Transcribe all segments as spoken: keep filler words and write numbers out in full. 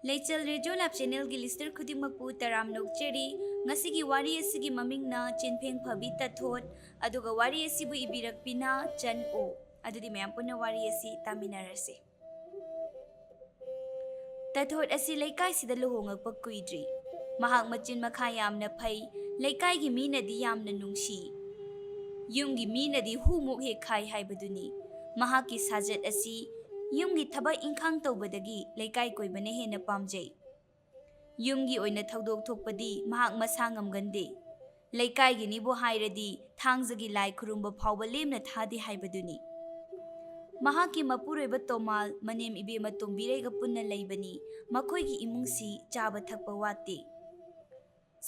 ꯂꯩꯆꯦꯜ radio live ꯆꯦꯅꯦꯜꯒꯤ listener ꯈꯨꯗꯤꯡꯃꯛꯄꯨ ꯇꯔꯥꯝ ꯅꯣꯛꯆꯔꯤ꯫ ꯉꯁꯤꯒꯤ ꯋꯥꯔꯤ ꯑꯁꯤꯒꯤ ꯃꯃꯤꯡꯅ ꯆꯦꯟꯐꯦꯡ ꯐꯕꯤ ꯇꯥꯊꯣꯠ, ꯑꯗꯨꯒ ꯋꯥꯔꯤ ꯑꯁꯤꯕꯨ ꯏꯕꯤꯔꯛꯄꯤꯅ ꯆꯟ ꯑꯣ꯫ ꯑꯗꯨꯗꯤ ꯃꯌꯥꯝ ꯄꯨꯟꯅ ꯋꯥꯔꯤ ꯑꯁꯤ ꯇꯥꯃꯤꯟꯅꯔꯁꯤ꯫ ꯇꯥꯊꯣꯠ ꯑꯁꯤ ꯂꯩꯀꯥꯏꯁꯤꯗ ꯂꯨꯍꯣꯡꯉꯛꯄ ꯀꯨꯏꯗ꯭ꯔꯤ꯫ ꯃꯍꯥꯛ ꯃꯆꯤꯟ ꯃꯈꯥ ꯌꯥꯝꯅ ꯐꯩ, ꯂꯩꯀꯥꯏꯒꯤ ꯃꯤꯅꯗꯤ ꯌꯥꯝꯅ ꯅꯨꯡꯁꯤ꯫ ꯌꯨꯝꯒꯤ ꯃꯤꯅꯗꯤ ꯍꯨꯃꯨꯛ ꯍꯦꯛ ꯈꯥꯏ ꯍꯥꯏꯕꯗꯨꯅꯤ꯫ ꯃꯍꯥꯛꯀꯤ ꯁꯥꯖꯠ ꯑꯁꯤ ꯌꯨꯝꯒꯤ ꯊꯕꯛ ꯏꯪꯈꯥꯡ ꯇꯧꯕꯗꯒꯤ ꯂꯩꯀꯥꯏ ꯀꯣꯏꯕꯅ ꯍꯦꯟꯅ ꯄꯥꯝꯖꯩ꯫ ꯌꯨꯝꯒꯤ ꯑꯣꯏꯅ ꯊꯧꯗꯣꯛ ꯊꯣꯛꯄꯗꯤ ꯃꯍꯥꯛ ꯃꯁꯥ ꯉꯝꯒꯟꯗꯦ꯫ ꯂꯩꯀꯥꯏꯒꯤꯅꯤꯕꯨ ꯍꯥꯏꯔꯗꯤ ꯊꯥꯡꯖꯒꯤ ꯂꯥꯏ ꯈꯨꯔꯨꯝꯕ ꯐꯥꯎꯕ ꯂꯦꯝꯅ ꯊꯥꯗꯦ ꯍꯥꯏꯕꯗꯨꯅꯤ꯫ ꯃꯍꯥꯛꯀꯤ ꯃꯄꯨꯔꯣꯏꯕ ꯇꯣꯃꯥꯜ, ꯃꯅꯦꯝ ꯏꯕꯦꯝꯃ ꯇꯣꯝꯕꯤꯔꯩꯒ ꯄꯨꯟꯅ ꯂꯩꯕꯅꯤ꯫ ꯃꯈꯣꯏꯒꯤ ꯏꯃꯨꯡꯁꯤ ꯆꯥꯕ ꯊꯛꯄ ꯋꯥꯠꯇꯦ꯫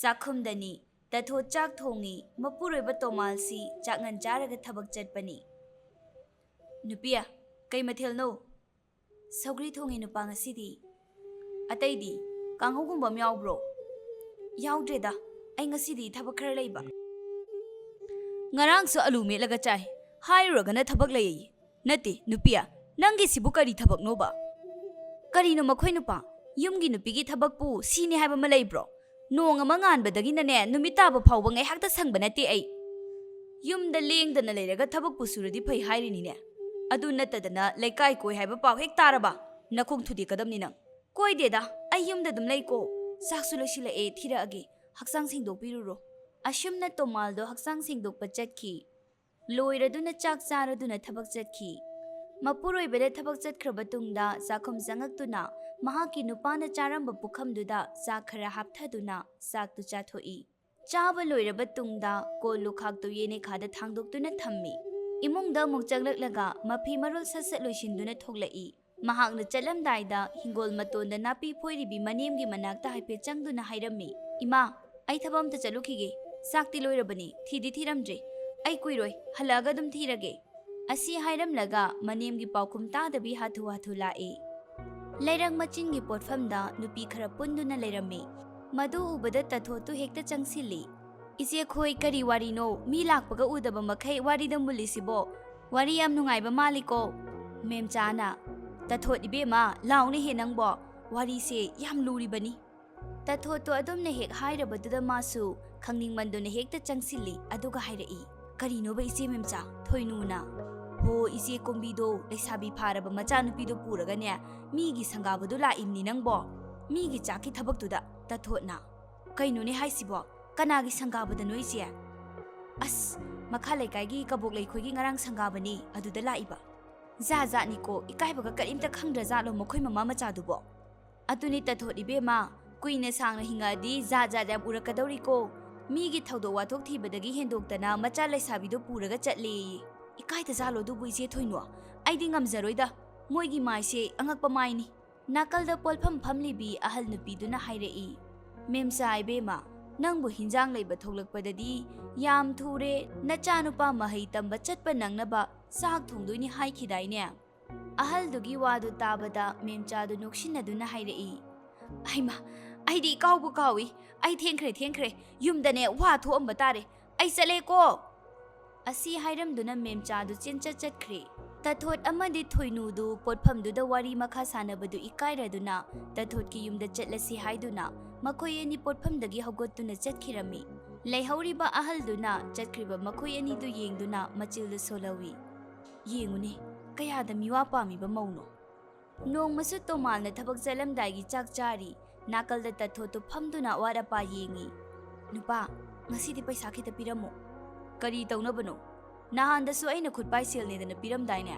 ꯆꯥꯛꯈꯨꯝꯗꯅꯤ꯫ ꯇꯥꯊꯣꯠ ꯆꯥꯛ ꯊꯣꯡꯉꯤ꯫ ꯃꯄꯨꯔꯣꯏꯕ ꯇꯣꯃꯥꯜꯁꯤ ꯆꯥꯛꯉꯟ ꯆꯥꯔꯒ ꯊꯕꯛ ꯆꯠꯄꯅꯤ꯫ "ꯅꯨꯄꯤ, ꯀꯩ ꯃꯊꯦꯜꯅꯣ?" "ꯁꯧꯒ꯭ꯔꯤ ꯊꯣꯡꯉꯤ ꯅꯨꯄꯥ ꯉꯁꯤꯗꯤ꯫" "ꯑꯇꯩꯗꯤ? ꯀꯥꯡꯍꯧꯒꯨꯝꯕ ꯑꯃ ꯌꯥꯎꯕ꯭ꯔꯣ?" "ꯌꯥꯎꯗ꯭ꯔꯦꯗ, ꯑꯩ ꯉꯁꯤꯗꯤ ꯊꯕꯛ ꯈꯔ ꯂꯩꯕ꯫" "ꯉꯔꯥꯡꯁꯨ ꯑꯂꯨ ꯃꯦꯠꯂꯒ ꯆꯥꯏ, ꯍꯥꯏꯔꯨꯔꯒꯅ ꯊꯕꯛ ꯂꯩꯌꯦ꯫ ꯅꯠꯇꯦ, ꯅꯨꯄꯤ, ꯅꯪꯒꯤꯁꯤꯕꯨ ꯀꯔꯤ ꯊꯕꯛꯅꯣꯕ?" "ꯀꯔꯤꯅꯣ ꯃꯈꯣꯏ ꯅꯨꯄꯥ? ꯌꯨꯝꯒꯤ ꯅꯨꯄꯤꯒꯤ ꯊꯕꯛꯄꯨ ꯁꯤꯅꯤ ꯍꯥꯏꯕ ꯑꯃ ꯂꯩꯕ꯭ꯔꯣ? ꯅꯣꯡ ꯑꯃ ꯉꯥꯟꯕꯗꯒꯤꯅꯅꯦ ꯅꯨꯃꯤꯠ ꯇꯥꯕ ꯐꯥꯎꯕ ꯉꯥꯏꯍꯥꯛꯇ ꯁꯪꯕ ꯅꯠꯇꯦ ꯑꯩ꯫ ꯌꯨꯝꯗ ꯂꯦꯡꯗꯅ ꯂꯩꯔꯒ ꯊꯕꯛꯄꯨ ꯁꯨꯔꯗꯤ ꯐꯩ ꯍꯥꯏꯔꯤꯅꯤꯅꯦ꯫ ꯑꯗꯨ ꯅꯠꯇꯗꯅ ꯂꯩꯀꯥꯏ ꯀꯣꯏ ꯍꯥꯏꯕ ꯄꯥꯎ ꯍꯦꯛ ꯇꯥꯔꯕ ꯅꯈꯣꯡ ꯊꯨꯗꯦꯛꯀꯗꯕꯅꯤ ꯅꯪ꯫" "ꯀꯣꯏꯗꯦꯗ, ꯑꯩ ꯌꯨꯝꯗ ꯑꯗꯨꯝ ꯂꯩꯀꯣ꯫ ꯆꯥꯛꯁꯨ ꯂꯣꯏꯁꯤꯜꯂꯛꯑꯦ, ꯊꯤꯔꯛꯑꯒꯦ꯫ ꯍꯛꯆꯥꯡ ꯁꯦꯡꯗꯣꯛꯄꯤꯔꯨꯔꯣ꯫" ꯑꯁꯨꯝꯅ ꯇꯣꯃꯥꯜꯗꯣ ꯍꯛꯆꯥꯡ ꯁꯦꯡꯗꯣꯛꯄ ꯆꯠꯈꯤ꯫ ꯂꯣꯏꯔꯗꯨꯅ ꯆꯥꯛ ꯆꯥꯔꯗꯨꯅ ꯊꯕꯛ ꯆꯠꯈꯤ꯫ ꯃꯄꯨꯔꯣꯏꯕꯗ ꯊꯕꯛ ꯆꯠꯈ꯭ꯔꯕ ꯇꯨꯡꯗ ꯆꯥꯛꯈꯨꯝ ꯆꯪꯉꯛꯇꯨꯅ ꯃꯍꯥꯛꯀꯤ ꯅꯨꯄꯥꯅ ꯆꯥꯔꯝꯕ ꯄꯨꯈꯝꯗꯨꯗ ꯆꯥꯛ ꯈꯔ ꯍꯥꯞꯊꯗꯨꯅ ꯆꯥꯛꯇꯨ ꯆꯥꯊꯣꯛꯏ꯫ ꯆꯥꯕ ꯂꯣꯏꯔꯕ ꯇꯨꯡꯗ ꯀꯣꯜ ꯂꯨꯈꯥꯛꯇꯨ ꯌꯦꯅꯦꯈꯥꯗ ꯊꯥꯡꯗꯣꯛꯇꯨꯅ ꯊꯝꯃꯤ꯫ ꯏꯃꯨꯡꯗ ꯑꯃꯨꯛ ꯆꯪꯂꯛꯂꯒ ꯃꯐꯤ ꯃꯔꯣꯜ ꯁꯠ ꯁꯠ ꯂꯣꯏꯁꯤꯟꯗꯨꯅ ꯊꯣꯛꯂꯛꯏ꯫ ꯃꯍꯥꯛꯅ ꯆꯠꯂꯝꯗꯥꯏꯗ ꯍꯤꯡꯒꯣꯜ ꯃꯇꯣꯟꯗ ꯅꯥꯄꯤ ꯐꯣꯏꯔꯤꯕꯤ ꯃꯅꯦꯝꯒꯤ ꯃꯅꯥꯛꯇ ꯍꯥꯏꯐꯦꯠ ꯆꯪꯗꯨꯅ ꯍꯥꯏꯔꯝꯃꯤ, "ꯏꯃꯥ, ꯑꯩ ꯊꯕꯛ ꯑꯝꯇ ꯆꯠꯂꯨꯈꯤꯒꯦ꯫ ꯆꯥꯛꯇꯤ ꯂꯣꯏꯔꯕꯅꯤ, ꯊꯤꯗꯤ ꯊꯤꯔꯝꯗ꯭ꯔꯦ꯫ ꯑꯩ ꯀꯨꯏꯔꯣꯏ, ꯍꯜꯂꯛꯑꯒ ꯑꯗꯨꯝ ꯊꯤꯔꯒꯦ꯫" ꯑꯁꯤ ꯍꯥꯏꯔꯝꯂꯒ ꯃꯅꯦꯝꯒꯤ ꯄꯥꯎꯈꯨꯝ ꯇꯥꯗꯕꯤ ꯍꯥꯊꯨ ꯍꯥꯊꯨ ꯂꯥꯛꯏ꯫ ꯂꯩꯔꯛ ꯃꯆꯤꯟꯒꯤ ꯄꯣꯠꯐꯝꯗ ꯅꯨꯄꯤ ꯈꯔ ꯄꯨꯟꯗꯨꯅ ꯂꯩꯔꯝꯃꯤ꯫ ꯃꯗꯨ ꯎꯕꯗ ꯇꯥꯊꯣꯠꯇꯨ ꯍꯦꯛꯇ ꯆꯪꯁꯤꯜꯂꯤ꯫ "ꯏꯆꯦ ꯈꯣꯏ, ꯀꯔꯤ ꯋꯥꯔꯤꯅꯣ? ꯃꯤ ꯂꯥꯛꯄꯒ ꯎꯗꯕ ꯃꯈꯩ ꯋꯥꯔꯤꯗ ꯃꯨꯜꯂꯤꯁꯤꯕꯣ? ꯋꯥꯔꯤ ꯌꯥꯝ ꯅꯨꯡꯉꯥꯏꯕ ꯃꯥꯜꯂꯤꯀꯣ꯫" ꯃꯦꯝꯆꯥꯅ, "ꯇꯥꯊꯣꯠ ꯏꯕꯦꯝꯃ, ꯂꯥꯎꯅꯦꯍꯦ ꯅꯪꯕꯣ꯫ ꯋꯥꯔꯤꯁꯦ ꯌꯥꯝ ꯂꯨꯔꯤꯕꯅꯤ꯫ ꯇꯥꯊꯣꯠꯇꯣ ꯑꯗꯨꯝꯅ ꯍꯦꯛ ꯍꯥꯏꯔꯕꯗꯨꯗ ꯃꯥꯁꯨ ꯈꯪꯅꯤꯡꯃꯟꯗꯨꯅ ꯍꯦꯛꯇ ꯆꯪꯁꯤꯜꯂꯤ, ꯑꯗꯨꯒ ꯍꯥꯏꯔꯛꯏ, "ꯀꯔꯤꯅꯣꯕ ꯏꯆꯦ ꯃꯦꯝꯆꯥ? ꯊꯣꯏꯅꯨꯅ?" "ꯍꯣ ꯏꯆꯦ ꯀꯣꯝꯕꯤꯗꯣ, ꯂꯩꯁꯥꯕꯤ ꯐꯥꯔꯕ ꯃꯆꯥꯅꯨꯄꯤꯗꯣ ꯄꯨꯔꯒꯅꯦ, ꯃꯤꯒꯤ ꯁꯪꯒꯥꯕꯗꯨ ꯂꯥꯛꯏꯝꯅꯤ ꯅꯪꯕꯣ꯫ ꯃꯤꯒꯤ ꯆꯥꯛꯀꯤ ꯊꯕꯛꯇꯨꯗ?" ꯇꯥꯊꯣꯠꯅ, "ꯀꯩꯅꯣꯅꯦ ꯍꯥꯏꯁꯤꯕꯣ? ꯀꯅꯥꯒꯤ ꯁꯪꯒꯥꯕꯗꯅꯣ ꯏꯆꯦ?" "ꯑꯁ, ꯃꯈꯥ ꯂꯩꯀꯥꯏꯒꯤ ꯀꯕꯣꯛ ꯂꯩꯈꯣꯏꯒꯤ ꯉꯔꯥꯡ ꯁꯪꯒꯥꯕꯅꯤ, ꯑꯗꯨꯗ ꯂꯥꯛꯏꯕ꯫ ꯖꯥ ꯖꯥꯠꯅꯤꯀꯣ, ꯏꯀꯥꯏꯕꯒ ꯀꯔꯤꯝꯇ ꯈꯪꯗ꯭ꯔꯖꯥꯠꯂꯣ ꯃꯈꯣꯏ ꯃꯃꯥ ꯃꯆꯥꯗꯨꯕꯣ?" "ꯑꯗꯨꯅꯤ ꯇꯥꯊꯣꯠ ꯏꯕꯦꯝꯃ, ꯀꯨꯏꯅ ꯁꯥꯡꯅ ꯍꯤꯡꯉꯛꯑꯗꯤ ꯖꯥꯠ ꯖꯥꯠ ꯌꯥꯝ ꯎꯔꯛꯀꯗꯧꯔꯤꯀꯣ꯫ ꯃꯤꯒꯤ ꯊꯧꯗꯣꯛ ꯋꯥꯊꯣꯛ ꯊꯤꯕꯗꯒꯤ ꯍꯦꯟꯗꯣꯛꯇꯅ ꯃꯆꯥ ꯂꯩꯁꯥꯕꯤꯗꯣ ꯄꯨꯔꯒ ꯆꯠꯂꯦꯌꯦ꯫ ꯏꯀꯥꯏꯗꯖꯥꯠꯂꯣ ꯑꯗꯨꯕꯨ ꯏꯆꯦ ꯊꯣꯏꯅꯨ? ꯑꯩꯗꯤ ꯉꯝꯖꯔꯣꯏꯗ, ꯃꯣꯏꯒꯤ ꯃꯥꯏꯁꯦ ꯑꯉꯛꯄ ꯃꯥꯏꯅꯤ꯫" ꯅꯥꯀꯜꯗ ꯄꯣꯠꯐꯝ ꯐꯝꯂꯤꯕꯤ ꯑꯍꯜ ꯅꯨꯄꯤꯗꯨꯅ ꯍꯥꯏꯔꯛꯏ, "ꯃꯦꯝꯆꯥ ꯏꯕꯦꯝꯃ, ꯅꯪꯕꯨ ꯍꯤꯟꯖꯥꯡ ꯂꯩꯕ ꯊꯣꯛꯂꯛꯄꯗꯗꯤ ꯌꯥꯝ ꯊꯨꯔꯦ, ꯅꯆꯥꯅꯨꯄꯥ ꯃꯍꯩ ꯇꯝꯕ ꯆꯠꯄ ꯅꯪꯅꯕ ꯆꯥꯛ ꯊꯣꯡꯗꯣꯏꯅꯤ ꯍꯥꯏꯈꯤꯗꯥꯏꯅꯦ?" ꯑꯍꯜꯗꯨꯒꯤ ꯋꯥꯗꯨ ꯇꯥꯕꯗ ꯃꯦꯝꯆꯥꯗꯨ ꯅꯣꯛꯁꯤꯟꯅꯗꯨꯅ ꯍꯥꯏꯔꯛꯏ, "ꯍꯩꯃꯥ, ꯑꯩꯗꯤ ꯏꯀꯥꯎꯕꯨ ꯀꯥꯎꯏ꯫ ꯑꯩ ꯊꯦꯡꯈ꯭ꯔꯦ, ꯊꯦꯡꯈ꯭ꯔꯦ꯫ ꯌꯨꯝꯗꯅꯦ ꯋꯥ ꯊꯣꯛꯑꯝꯕ ꯇꯥꯔꯦ꯫ ꯑꯩ ꯆꯠꯂꯦꯀꯣ!" ꯑꯁꯤ ꯍꯥꯏꯔꯝꯗꯨꯅ ꯃꯦꯝꯆꯥꯗꯨ ꯆꯦꯟꯆꯠ ꯆꯠꯈ꯭ꯔꯦ꯫ ꯇꯥꯊꯣꯠ ꯑꯃꯗꯤ ꯊꯣꯏꯅꯨꯗꯨ ꯄꯣꯠꯐꯝꯗꯨꯗ ꯋꯥꯔꯤ ꯃꯈꯥ ꯁꯥꯟꯅꯕꯗꯨ ꯏꯀꯥꯏꯔꯗꯨꯅ ꯇꯥꯊꯣꯠꯀꯤ ꯌꯨꯝꯗ ꯆꯠꯂꯁꯤ ꯍꯥꯏꯗꯨꯅ ꯃꯈꯣꯏ ꯑꯅꯤ ꯄꯣꯠꯐꯝꯗꯒꯤ ꯍꯧꯒꯠꯇꯨꯅ ꯆꯠꯈꯤꯔꯝꯃꯤ꯫ ꯂꯩꯍꯧꯔꯤꯕ ꯑꯍꯜꯗꯨꯅ ꯆꯠꯈ꯭ꯔꯤꯕ ꯃꯈꯣꯏ ꯑꯅꯤꯗꯨ ꯌꯦꯡꯗꯨꯅ ꯃꯆꯤꯜꯗꯨ ꯁꯣꯜꯍꯧꯏ꯫ "ꯌꯦꯡꯉꯨꯅꯦ, ꯀꯌꯥꯗ ꯃꯤꯋꯥ ꯄꯥꯝꯃꯤꯕ ꯃꯧꯅꯣ!" ꯅꯣꯡꯃꯁꯨ ꯇꯣꯃꯥꯜꯅ ꯊꯕꯛ ꯆꯠꯂꯝꯗꯥꯏꯒꯤ ꯆꯥꯛ ꯆꯥꯔꯤ꯫ ꯅꯥꯀꯜꯗ ꯇꯥꯊꯣꯠꯇꯨ ꯐꯝꯗꯨꯅ ꯑꯋꯥꯠ ꯑꯄꯥ ꯌꯦꯡꯉꯤ꯫ "ꯅꯨꯄꯥ, ꯉꯁꯤꯗꯤ ꯄꯩꯁꯥ ꯈꯤꯇ ꯄꯤꯔꯝꯃꯣ꯫" "ꯀꯔꯤ ꯇꯧꯅꯕꯅꯣ? ꯅꯍꯥꯟꯗꯁꯨ ꯑꯩꯅ ꯈꯨꯠꯄꯥꯏ ꯁꯦꯜꯅꯦꯗꯅ ꯄꯤꯔꯝꯗꯥꯏꯅꯦ?"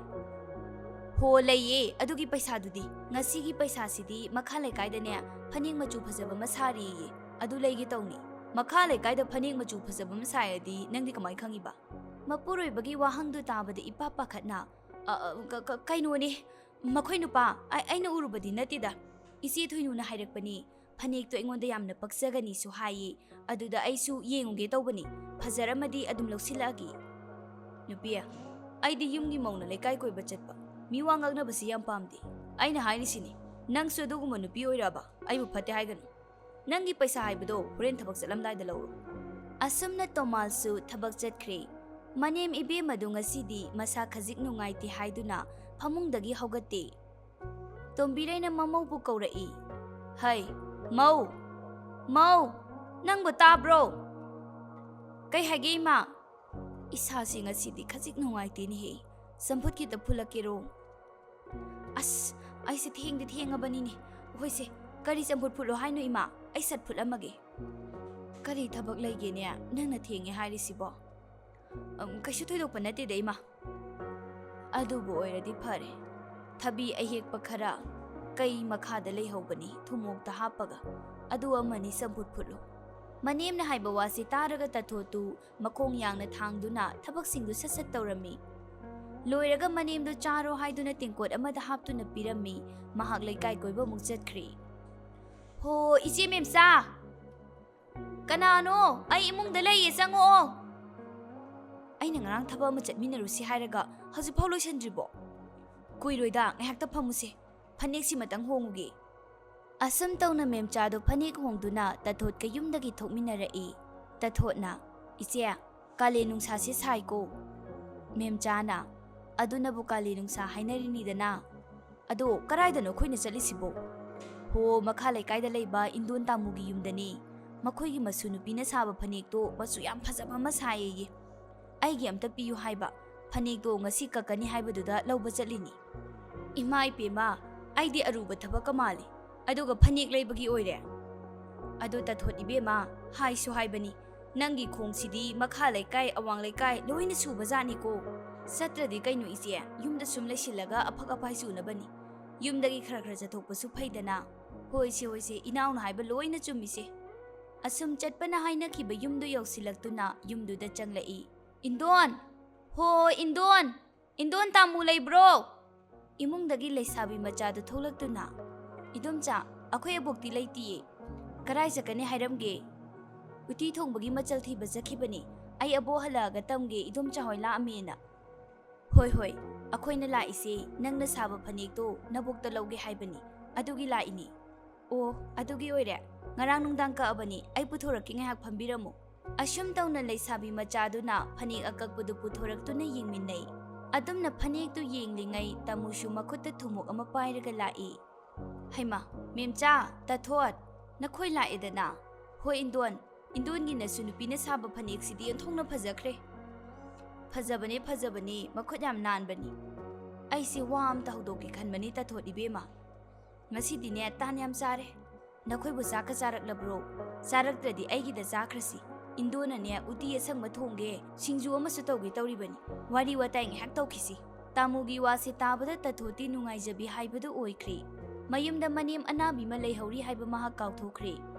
"ꯍꯣ, ꯂꯩꯌꯦ, ꯑꯗꯨꯒꯤ ꯄꯩꯁꯥꯗꯨꯗꯤ꯫ ꯉꯁꯤꯒꯤ ꯄꯩꯁꯥꯁꯤꯗꯤ ꯃꯈꯥ ꯂꯩꯀꯥꯏꯗꯅꯦ ꯐꯅꯦꯛ ꯃꯆꯨ ꯐꯖꯕ ꯑꯃ ꯁꯥꯔꯤꯌꯦ, ꯑꯗꯨ ꯂꯩꯒꯦ ꯇꯧꯅꯤ꯫" "ꯃꯈꯥ ꯂꯩꯀꯥꯏꯗ ꯐꯅꯦꯛ ꯃꯆꯨ ꯐꯖꯕ ꯑꯃ ꯁꯥꯏ ꯍꯥꯏꯗꯤ ꯅꯪꯗꯤ ꯀꯃꯥꯏ ꯈꯪꯉꯤꯕ?" ꯃꯄꯨꯔꯣꯏꯕꯒꯤ ꯋꯥꯍꯪꯗꯨ ꯇꯥꯕꯗ ꯏꯄꯥ ꯄꯥꯈꯠꯅ, "ꯑ, ꯑ, ꯀ-, ꯀ-, ꯀꯩꯅꯣꯅꯦ, ꯃꯈꯣꯏ ꯅꯨꯄꯥ, ꯑꯩ, ꯑꯩꯅ ꯎꯔꯨꯕꯗꯤ ꯅꯠꯇꯦꯗ꯫ ꯏꯆꯦ ꯊꯣꯏꯅꯨꯅ ꯍꯥꯏꯔꯛꯄꯅꯤ꯫ ꯐꯅꯦꯛꯇꯣ ꯑꯩꯉꯣꯟꯗ ꯌꯥꯝꯅ ꯄꯛꯆꯒꯅꯤꯁꯨ ꯍꯥꯏꯌꯦ꯫ ꯑꯗꯨꯗ ꯑꯩꯁꯨ ꯌꯦꯡꯉꯨꯒꯦ ꯇꯧꯕꯅꯤ꯫ ꯐꯖꯔꯝꯃꯗꯤ ꯑꯗꯨꯝ ꯂꯧꯁꯤꯜꯂꯛꯑꯒꯦ꯫" "ꯅꯨꯄꯤ, ꯑꯩꯗꯤ ꯌꯨꯝꯒꯤ ꯃꯧꯅ ꯂꯩꯀꯥꯏ ꯀꯣꯏꯕ ꯆꯠꯄ, ꯃꯤꯋꯥ ꯉꯥꯡꯅꯕꯁꯤ ꯌꯥꯝ ꯄꯥꯝꯗꯦ꯫ ꯑꯩꯅ ꯍꯥꯏꯔꯤꯁꯤꯅꯤ, ꯅꯪꯁꯨ ꯑꯗꯨꯒꯨꯝꯕ ꯅꯨꯄꯤ ꯑꯣꯏꯔꯕ? ꯑꯩꯕꯨ ꯐꯠꯇꯦ ꯍꯥꯏꯒꯅꯨ꯫ ꯅꯪꯒꯤ ꯄꯩꯁꯥ ꯍꯥꯏꯕꯗꯣ ꯍꯣꯔꯦꯟ ꯊꯕꯛ ꯆꯠꯂꯝꯗꯥꯏꯗ ꯂꯧꯔꯣ꯫" ꯑꯁꯨꯝꯅ ꯇꯣꯃꯥꯜꯁꯨ ꯊꯕꯛ ꯆꯠꯈ꯭ꯔꯦ꯫ ꯃꯅꯦꯝ ꯏꯕꯦꯝꯃꯗꯨ ꯉꯁꯤꯗꯤ ꯃꯁꯥ ꯈꯖꯤꯛ ꯅꯨꯡꯉꯥꯏꯇꯦ ꯍꯥꯏꯗꯨꯅ ꯐꯃꯨꯡꯗꯒꯤ ꯍꯧꯒꯠꯇꯦ꯫ ꯇꯣꯝꯕꯤꯔꯩꯅ ꯃꯃꯧꯕꯨ ꯀꯧꯔꯛꯏ꯫ "ꯍꯩ, ꯃꯧ! ꯃꯧ! ꯅꯪꯕꯨ ꯇꯥꯕ꯭ꯔꯣ?" "ꯀꯩ ꯍꯥꯏꯒꯦ, ꯏꯃꯥ?" "ꯏꯁꯥꯁꯤ ꯉꯁꯤꯗꯤ ꯈꯖꯤꯛ ꯅꯨꯡꯉꯥꯏꯇꯦꯅꯦꯍꯦ꯫ ꯆꯝꯐꯨꯠ ꯈꯤꯇ ꯐꯨꯠꯂꯛꯀꯦꯔꯣ?" "ꯑꯁ, ꯑꯩꯁꯦ ꯊꯦꯡꯗꯤ ꯊꯦꯡꯉꯕꯅꯤꯅꯦ꯫ ꯍꯣꯏꯁꯦ, ꯀꯔꯤ ꯆꯝꯐꯨꯠ ꯐꯨꯠꯂꯣ ꯍꯥꯏꯅꯣ, ꯏꯃꯥ? ꯑꯩ ꯁꯠ ꯐꯨꯠꯂꯝꯃꯒꯦ꯫" "ꯀꯔꯤ ꯊꯕꯛ ꯂꯩꯒꯦꯅꯦ ꯅꯪꯅ ꯊꯦꯡꯉꯦ ꯍꯥꯏꯔꯤꯁꯤꯕꯣ?" "ꯑꯝ, ꯀꯩꯁꯨ ꯊꯣꯏꯗꯣꯛꯄ ꯅꯠꯇꯦꯗ, ꯏꯃꯥ꯫ ꯑꯗꯨꯕꯨ ꯑꯣꯏꯔꯗꯤ ꯐꯔꯦ꯫ ꯊꯕꯤ ꯑꯍꯦꯛꯄ ꯈꯔ ꯀꯩ ꯃꯈꯥꯗ ꯂꯩꯍꯧꯕꯅꯤ, ꯊꯨꯝꯃꯣꯛꯇ ꯍꯥꯞꯄꯒ꯫ ꯑꯗꯨ ꯑꯃꯅꯤ ꯆꯝꯐꯨꯠ ꯐꯨꯠꯂꯨ꯫" ꯃꯅꯦꯝꯅ ꯍꯥꯏꯕ ꯋꯥꯁꯤ ꯇꯥꯔꯒ ꯇꯥꯊꯣꯠꯇꯨ ꯃꯈꯣꯡ ꯌꯥꯡꯅ ꯊꯥꯡꯗꯨꯅ ꯊꯕꯛꯁꯤꯡꯗꯨ ꯁꯠ ꯁꯠ ꯇꯧꯔꯝꯃꯤ꯫ ꯂꯣꯏꯔꯒ ꯃꯅꯦꯝꯗꯨ ꯆꯥꯔꯣ ꯍꯥꯏꯗꯨꯅ ꯇꯦꯡꯀꯣꯠ ꯑꯃꯗ ꯍꯥꯞꯇꯨꯅ ꯄꯤꯔꯝꯃꯤ꯫ ꯃꯍꯥꯛ ꯂꯩꯀꯥꯏ ꯀꯣꯏꯕ ꯑꯃꯨꯛ ꯆꯠꯈ꯭ꯔꯦ꯫ "ꯍꯣ, ꯏꯆꯦ ꯃꯦꯝꯆꯥ!" "ꯀꯅꯥꯅꯣ? ꯑꯩ ꯏꯃꯨꯡꯗ ꯂꯩꯌꯦ, ꯆꯪꯉꯛꯑꯣ꯫" "ꯑꯩꯅ ꯉꯔꯥꯡ ꯊꯕꯛ ꯑꯃ ꯆꯠꯃꯤꯟꯅꯔꯨꯁꯤ ꯍꯥꯏꯔꯒ ꯍꯧꯖꯤꯛꯐꯥꯎ ꯂꯣꯏꯁꯤꯟꯗ꯭ꯔꯤꯕꯣ?" "ꯀꯨꯏꯔꯣꯏꯗ, ꯉꯥꯏꯍꯥꯛꯇ ꯐꯝꯃꯨꯁꯦ, ꯐꯅꯦꯛꯁꯤꯃꯇꯪ ꯍꯣꯡꯉꯨꯒꯦ꯫" ꯑꯁꯨꯝ ꯇꯧꯅ ꯃꯦꯝꯆꯥꯗꯣ ꯐꯅꯦꯛ ꯍꯣꯡꯗꯨꯅ ꯇꯥꯊꯣꯠꯀ ꯌꯨꯝꯗꯒꯤ ꯊꯣꯛꯃꯤꯟꯅꯔꯛꯏ꯫ ꯇꯥꯊꯣꯠꯅ, "ꯏꯆꯦ, ꯀꯥꯂꯦꯟ ꯅꯨꯡꯁꯥꯁꯦ ꯁꯥꯏꯀꯣ꯫" ꯃꯦꯝꯆꯥꯅ, "ꯑꯗꯨꯅꯕꯨ ꯀꯥꯂꯦꯟ ꯅꯨꯡꯁꯥ ꯍꯥꯏꯅꯔꯤꯅꯤꯗꯅ꯫ ꯑꯗꯣ ꯀꯔꯥꯏꯗꯅꯣ ꯑꯩꯈꯣꯏꯅ ꯆꯠꯂꯤꯁꯤꯕꯣ?" "ꯍꯣ, ꯃꯈꯥ ꯂꯩꯀꯥꯏꯗ ꯂꯩꯕ ꯏꯟꯗꯣꯟ ꯇꯥꯃꯨꯒꯤ ꯌꯨꯝꯗꯅꯤ꯫ ꯃꯈꯣꯏꯒꯤ ꯃꯁꯨ ꯅꯨꯄꯤꯅ ꯁꯥꯕ ꯐꯅꯦꯛꯇꯣ ꯃꯆꯨ ꯌꯥꯝ ꯐꯖꯕ ꯑꯃ ꯁꯥꯏꯌꯦꯌꯦ꯫ ꯑꯩꯒꯤ ꯑꯝꯇ ꯄꯤꯌꯨ ꯍꯥꯏꯕ, ꯐꯅꯦꯛꯇꯣ ꯉꯁꯤ ꯀꯛꯀꯅꯤ ꯍꯥꯏꯕꯗꯨꯗ ꯂꯧꯕ ꯆꯠꯂꯤꯅꯤ꯫" "ꯏꯃꯥ ꯏꯄꯦꯝꯃ, ꯑꯩꯗꯤ ꯑꯔꯨꯕ ꯊꯕꯛꯀ ꯃꯥꯜꯂꯤ, ꯑꯗꯨꯒ ꯐꯅꯦꯛ ꯂꯩꯕꯒꯤ ꯑꯣꯏꯔꯦ?" "ꯑꯗꯣ ꯇꯥꯊꯣꯠ ꯏꯕꯦꯝꯃ, ꯍꯥꯏꯁꯨ ꯍꯥꯏꯕꯅꯤ, ꯅꯪꯒꯤ ꯈꯣꯡꯁꯤꯗꯤ ꯃꯈꯥ ꯂꯩꯀꯥꯏ, ꯑꯋꯥꯡ ꯂꯩꯀꯥꯏ ꯂꯣꯏꯅ ꯁꯨꯕ ꯖꯥꯠꯅꯤꯀꯣ꯫" "ꯆꯠꯇ꯭ꯔꯗꯤ ꯀꯩꯅꯣ ꯏꯆꯦ, ꯌꯨꯝꯗ ꯁꯨꯝ ꯂꯩꯁꯤꯜꯂꯒ ꯑꯐꯛ ꯑꯐꯥꯏ ꯆꯨꯅꯕꯅꯤ꯫ ꯌꯨꯝꯗꯒꯤ ꯈꯔ ꯈꯔ ꯆꯠꯊꯣꯛꯄꯁꯨ ꯐꯩꯗꯅ꯫" "ꯍꯣꯏꯁꯦ, ꯍꯣꯏꯁꯦ, ꯏꯅꯥꯎꯅ ꯍꯥꯏꯕ ꯂꯣꯏꯅ ꯆꯨꯝꯃꯤꯁꯦ꯫" ꯑꯁꯨꯝ ꯆꯠꯄꯅ ꯍꯥꯏꯅꯈꯤꯕ ꯌꯨꯝꯗꯨ ꯌꯧꯁꯤꯜꯂꯛꯇꯨꯅ ꯌꯨꯝꯗꯨꯗ ꯆꯪꯂꯛꯏ꯫ "ꯏꯟꯗꯣꯟ! ꯍꯣ, ꯏꯟꯗꯣꯟ! ꯏꯟꯗꯣꯟ ꯇꯥꯃꯨ ꯂꯩꯕ꯭ꯔꯣ?" ꯏꯃꯨꯡꯗꯒꯤ ꯂꯩꯁꯥꯕꯤ ꯃꯆꯥꯗꯨ ꯊꯣꯛꯂꯛꯇꯨꯅ, "ꯏꯗꯣꯝꯆꯥ, ꯑꯩꯈꯣꯏ ꯑꯕꯣꯛꯇꯤ ꯂꯩꯇꯤꯌꯦ꯫" "ꯀꯔꯥꯏ ꯆꯠꯀꯅꯤ ꯍꯥꯏꯔꯝꯒꯦ?" "ꯎꯇꯤ ꯊꯣꯡꯕꯒꯤ ꯃꯆꯜ ꯊꯤꯕ ꯆꯠꯈꯤꯕꯅꯤ꯫ ꯑꯩ ꯑꯕꯣꯛ ꯍꯜꯂꯛꯑꯒ ꯇꯝꯒꯦ, ꯏꯗꯣꯝꯆꯥ ꯍꯣꯏ ꯂꯥꯛꯑꯝꯃꯦꯅ꯫" "ꯍꯣꯏ, ꯍꯣꯏ, ꯑꯩꯈꯣꯏꯅ ꯂꯥꯛꯏꯁꯦ ꯅꯪꯅ ꯁꯥꯕ ꯐꯅꯦꯛꯇꯣ ꯅꯕꯣꯛꯇ ꯂꯧꯒꯦ ꯍꯥꯏꯕꯅꯤ, ꯑꯗꯨꯒꯤ ꯂꯥꯛꯏꯅꯤ꯫" "ꯑꯣ, ꯑꯗꯨꯒꯤ ꯑꯣꯏꯔꯦ꯫ ꯉꯔꯥꯡ ꯅꯨꯡꯗꯥꯡ ꯀꯛꯑꯕꯅꯤ, ꯑꯩ ꯄꯨꯊꯣꯔꯛꯀꯦ, ꯉꯥꯏꯍꯥꯛ ꯐꯝꯕꯤꯔꯝꯃꯨ꯫" ꯑꯁꯨꯝ ꯇꯧꯅ ꯂꯩꯁꯥꯕꯤ ꯃꯆꯥꯗꯨꯅ ꯐꯅꯦꯛ ꯑꯀꯛꯄꯗꯨ ꯄꯨꯊꯣꯔꯛꯇꯨꯅ ꯌꯦꯡꯃꯤꯟꯅꯩ꯫ ꯑꯗꯨꯝꯅ ꯐꯅꯦꯛꯇꯨ ꯌꯦꯡꯂꯤꯉꯩ ꯇꯥꯃꯨꯁꯨ ꯃꯈꯨꯠꯇ ꯊꯨꯝꯃꯣꯛ ꯑꯃ ꯄꯥꯏꯔꯒ ꯂꯥꯛꯏ꯫ "ꯍꯩꯃꯥ, ꯃꯦꯝꯆꯥ, ꯇꯥꯊꯣꯠ, ꯅꯈꯣꯏ ꯂꯥꯛꯑꯦꯗꯅ꯫ ꯍꯣꯏ ꯏꯟꯗꯣꯟ, ꯏꯟꯗꯣꯟꯒꯤ ꯅꯁꯨ ꯅꯨꯄꯤꯅ ꯁꯥꯕ ꯐꯅꯦꯛꯁꯤꯗꯤ ꯑꯣꯟꯊꯣꯛꯅ ꯐꯖꯈ꯭ꯔꯦ꯫" "ꯐꯖꯕꯅꯦ, ꯐꯖꯕꯅꯦ, ꯃꯈꯨꯠ ꯌꯥꯝ ꯅꯥꯟꯕꯅꯤ꯫ ꯑꯩꯁꯦ ꯋꯥ ꯑꯝꯇ ꯍꯧꯗꯣꯛꯀꯦ ꯈꯟꯕꯅꯤ ꯇꯥꯊꯣꯠ ꯏꯕꯦꯝꯃ꯫ ꯉꯁꯤꯗꯤꯅꯦ ꯇꯥꯟ ꯌꯥꯝ ꯆꯥꯔꯦ꯫ ꯅꯈꯣꯏꯕꯨ ꯆꯥꯛꯀ ꯆꯥꯔꯛꯂꯕ꯭ꯔꯣ? ꯆꯥꯔꯛꯇ꯭ꯔꯗꯤ ꯑꯩꯒꯤꯗ ꯆꯥꯈ꯭ꯔꯁꯤ꯫ ꯏꯟꯗꯣꯅꯅꯦ ꯎꯇꯤ ꯑꯁꯪꯕ ꯊꯣꯡꯒꯦ, ꯁꯤꯡꯖꯨ ꯑꯃꯁꯨ ꯇꯧꯒꯦ ꯇꯧꯔꯤꯕꯅꯤ꯫ ꯋꯥꯔꯤ ꯋꯥꯇꯥꯏ ꯉꯥꯏꯍꯥꯛ ꯇꯧꯈꯤꯁꯤ꯫" ꯇꯥꯃꯨꯒꯤ ꯋꯥꯁꯦ ꯇꯥꯕꯗ ꯇꯥꯊꯣꯠꯇꯤ ꯅꯨꯡꯉꯥꯏꯖꯕꯤ ꯍꯥꯏꯕꯗꯨ ꯑꯣꯏꯈ꯭ꯔꯦ꯫ ꯃꯌꯨꯝꯗ ꯃꯅꯦꯝ ꯑꯅꯥꯕꯤ ꯑꯃ ꯂꯩꯍꯧꯔꯤ ꯍꯥꯏꯕ ꯃꯍꯥꯛ ꯀꯥꯎꯊꯣꯛꯈ꯭ꯔꯦ꯫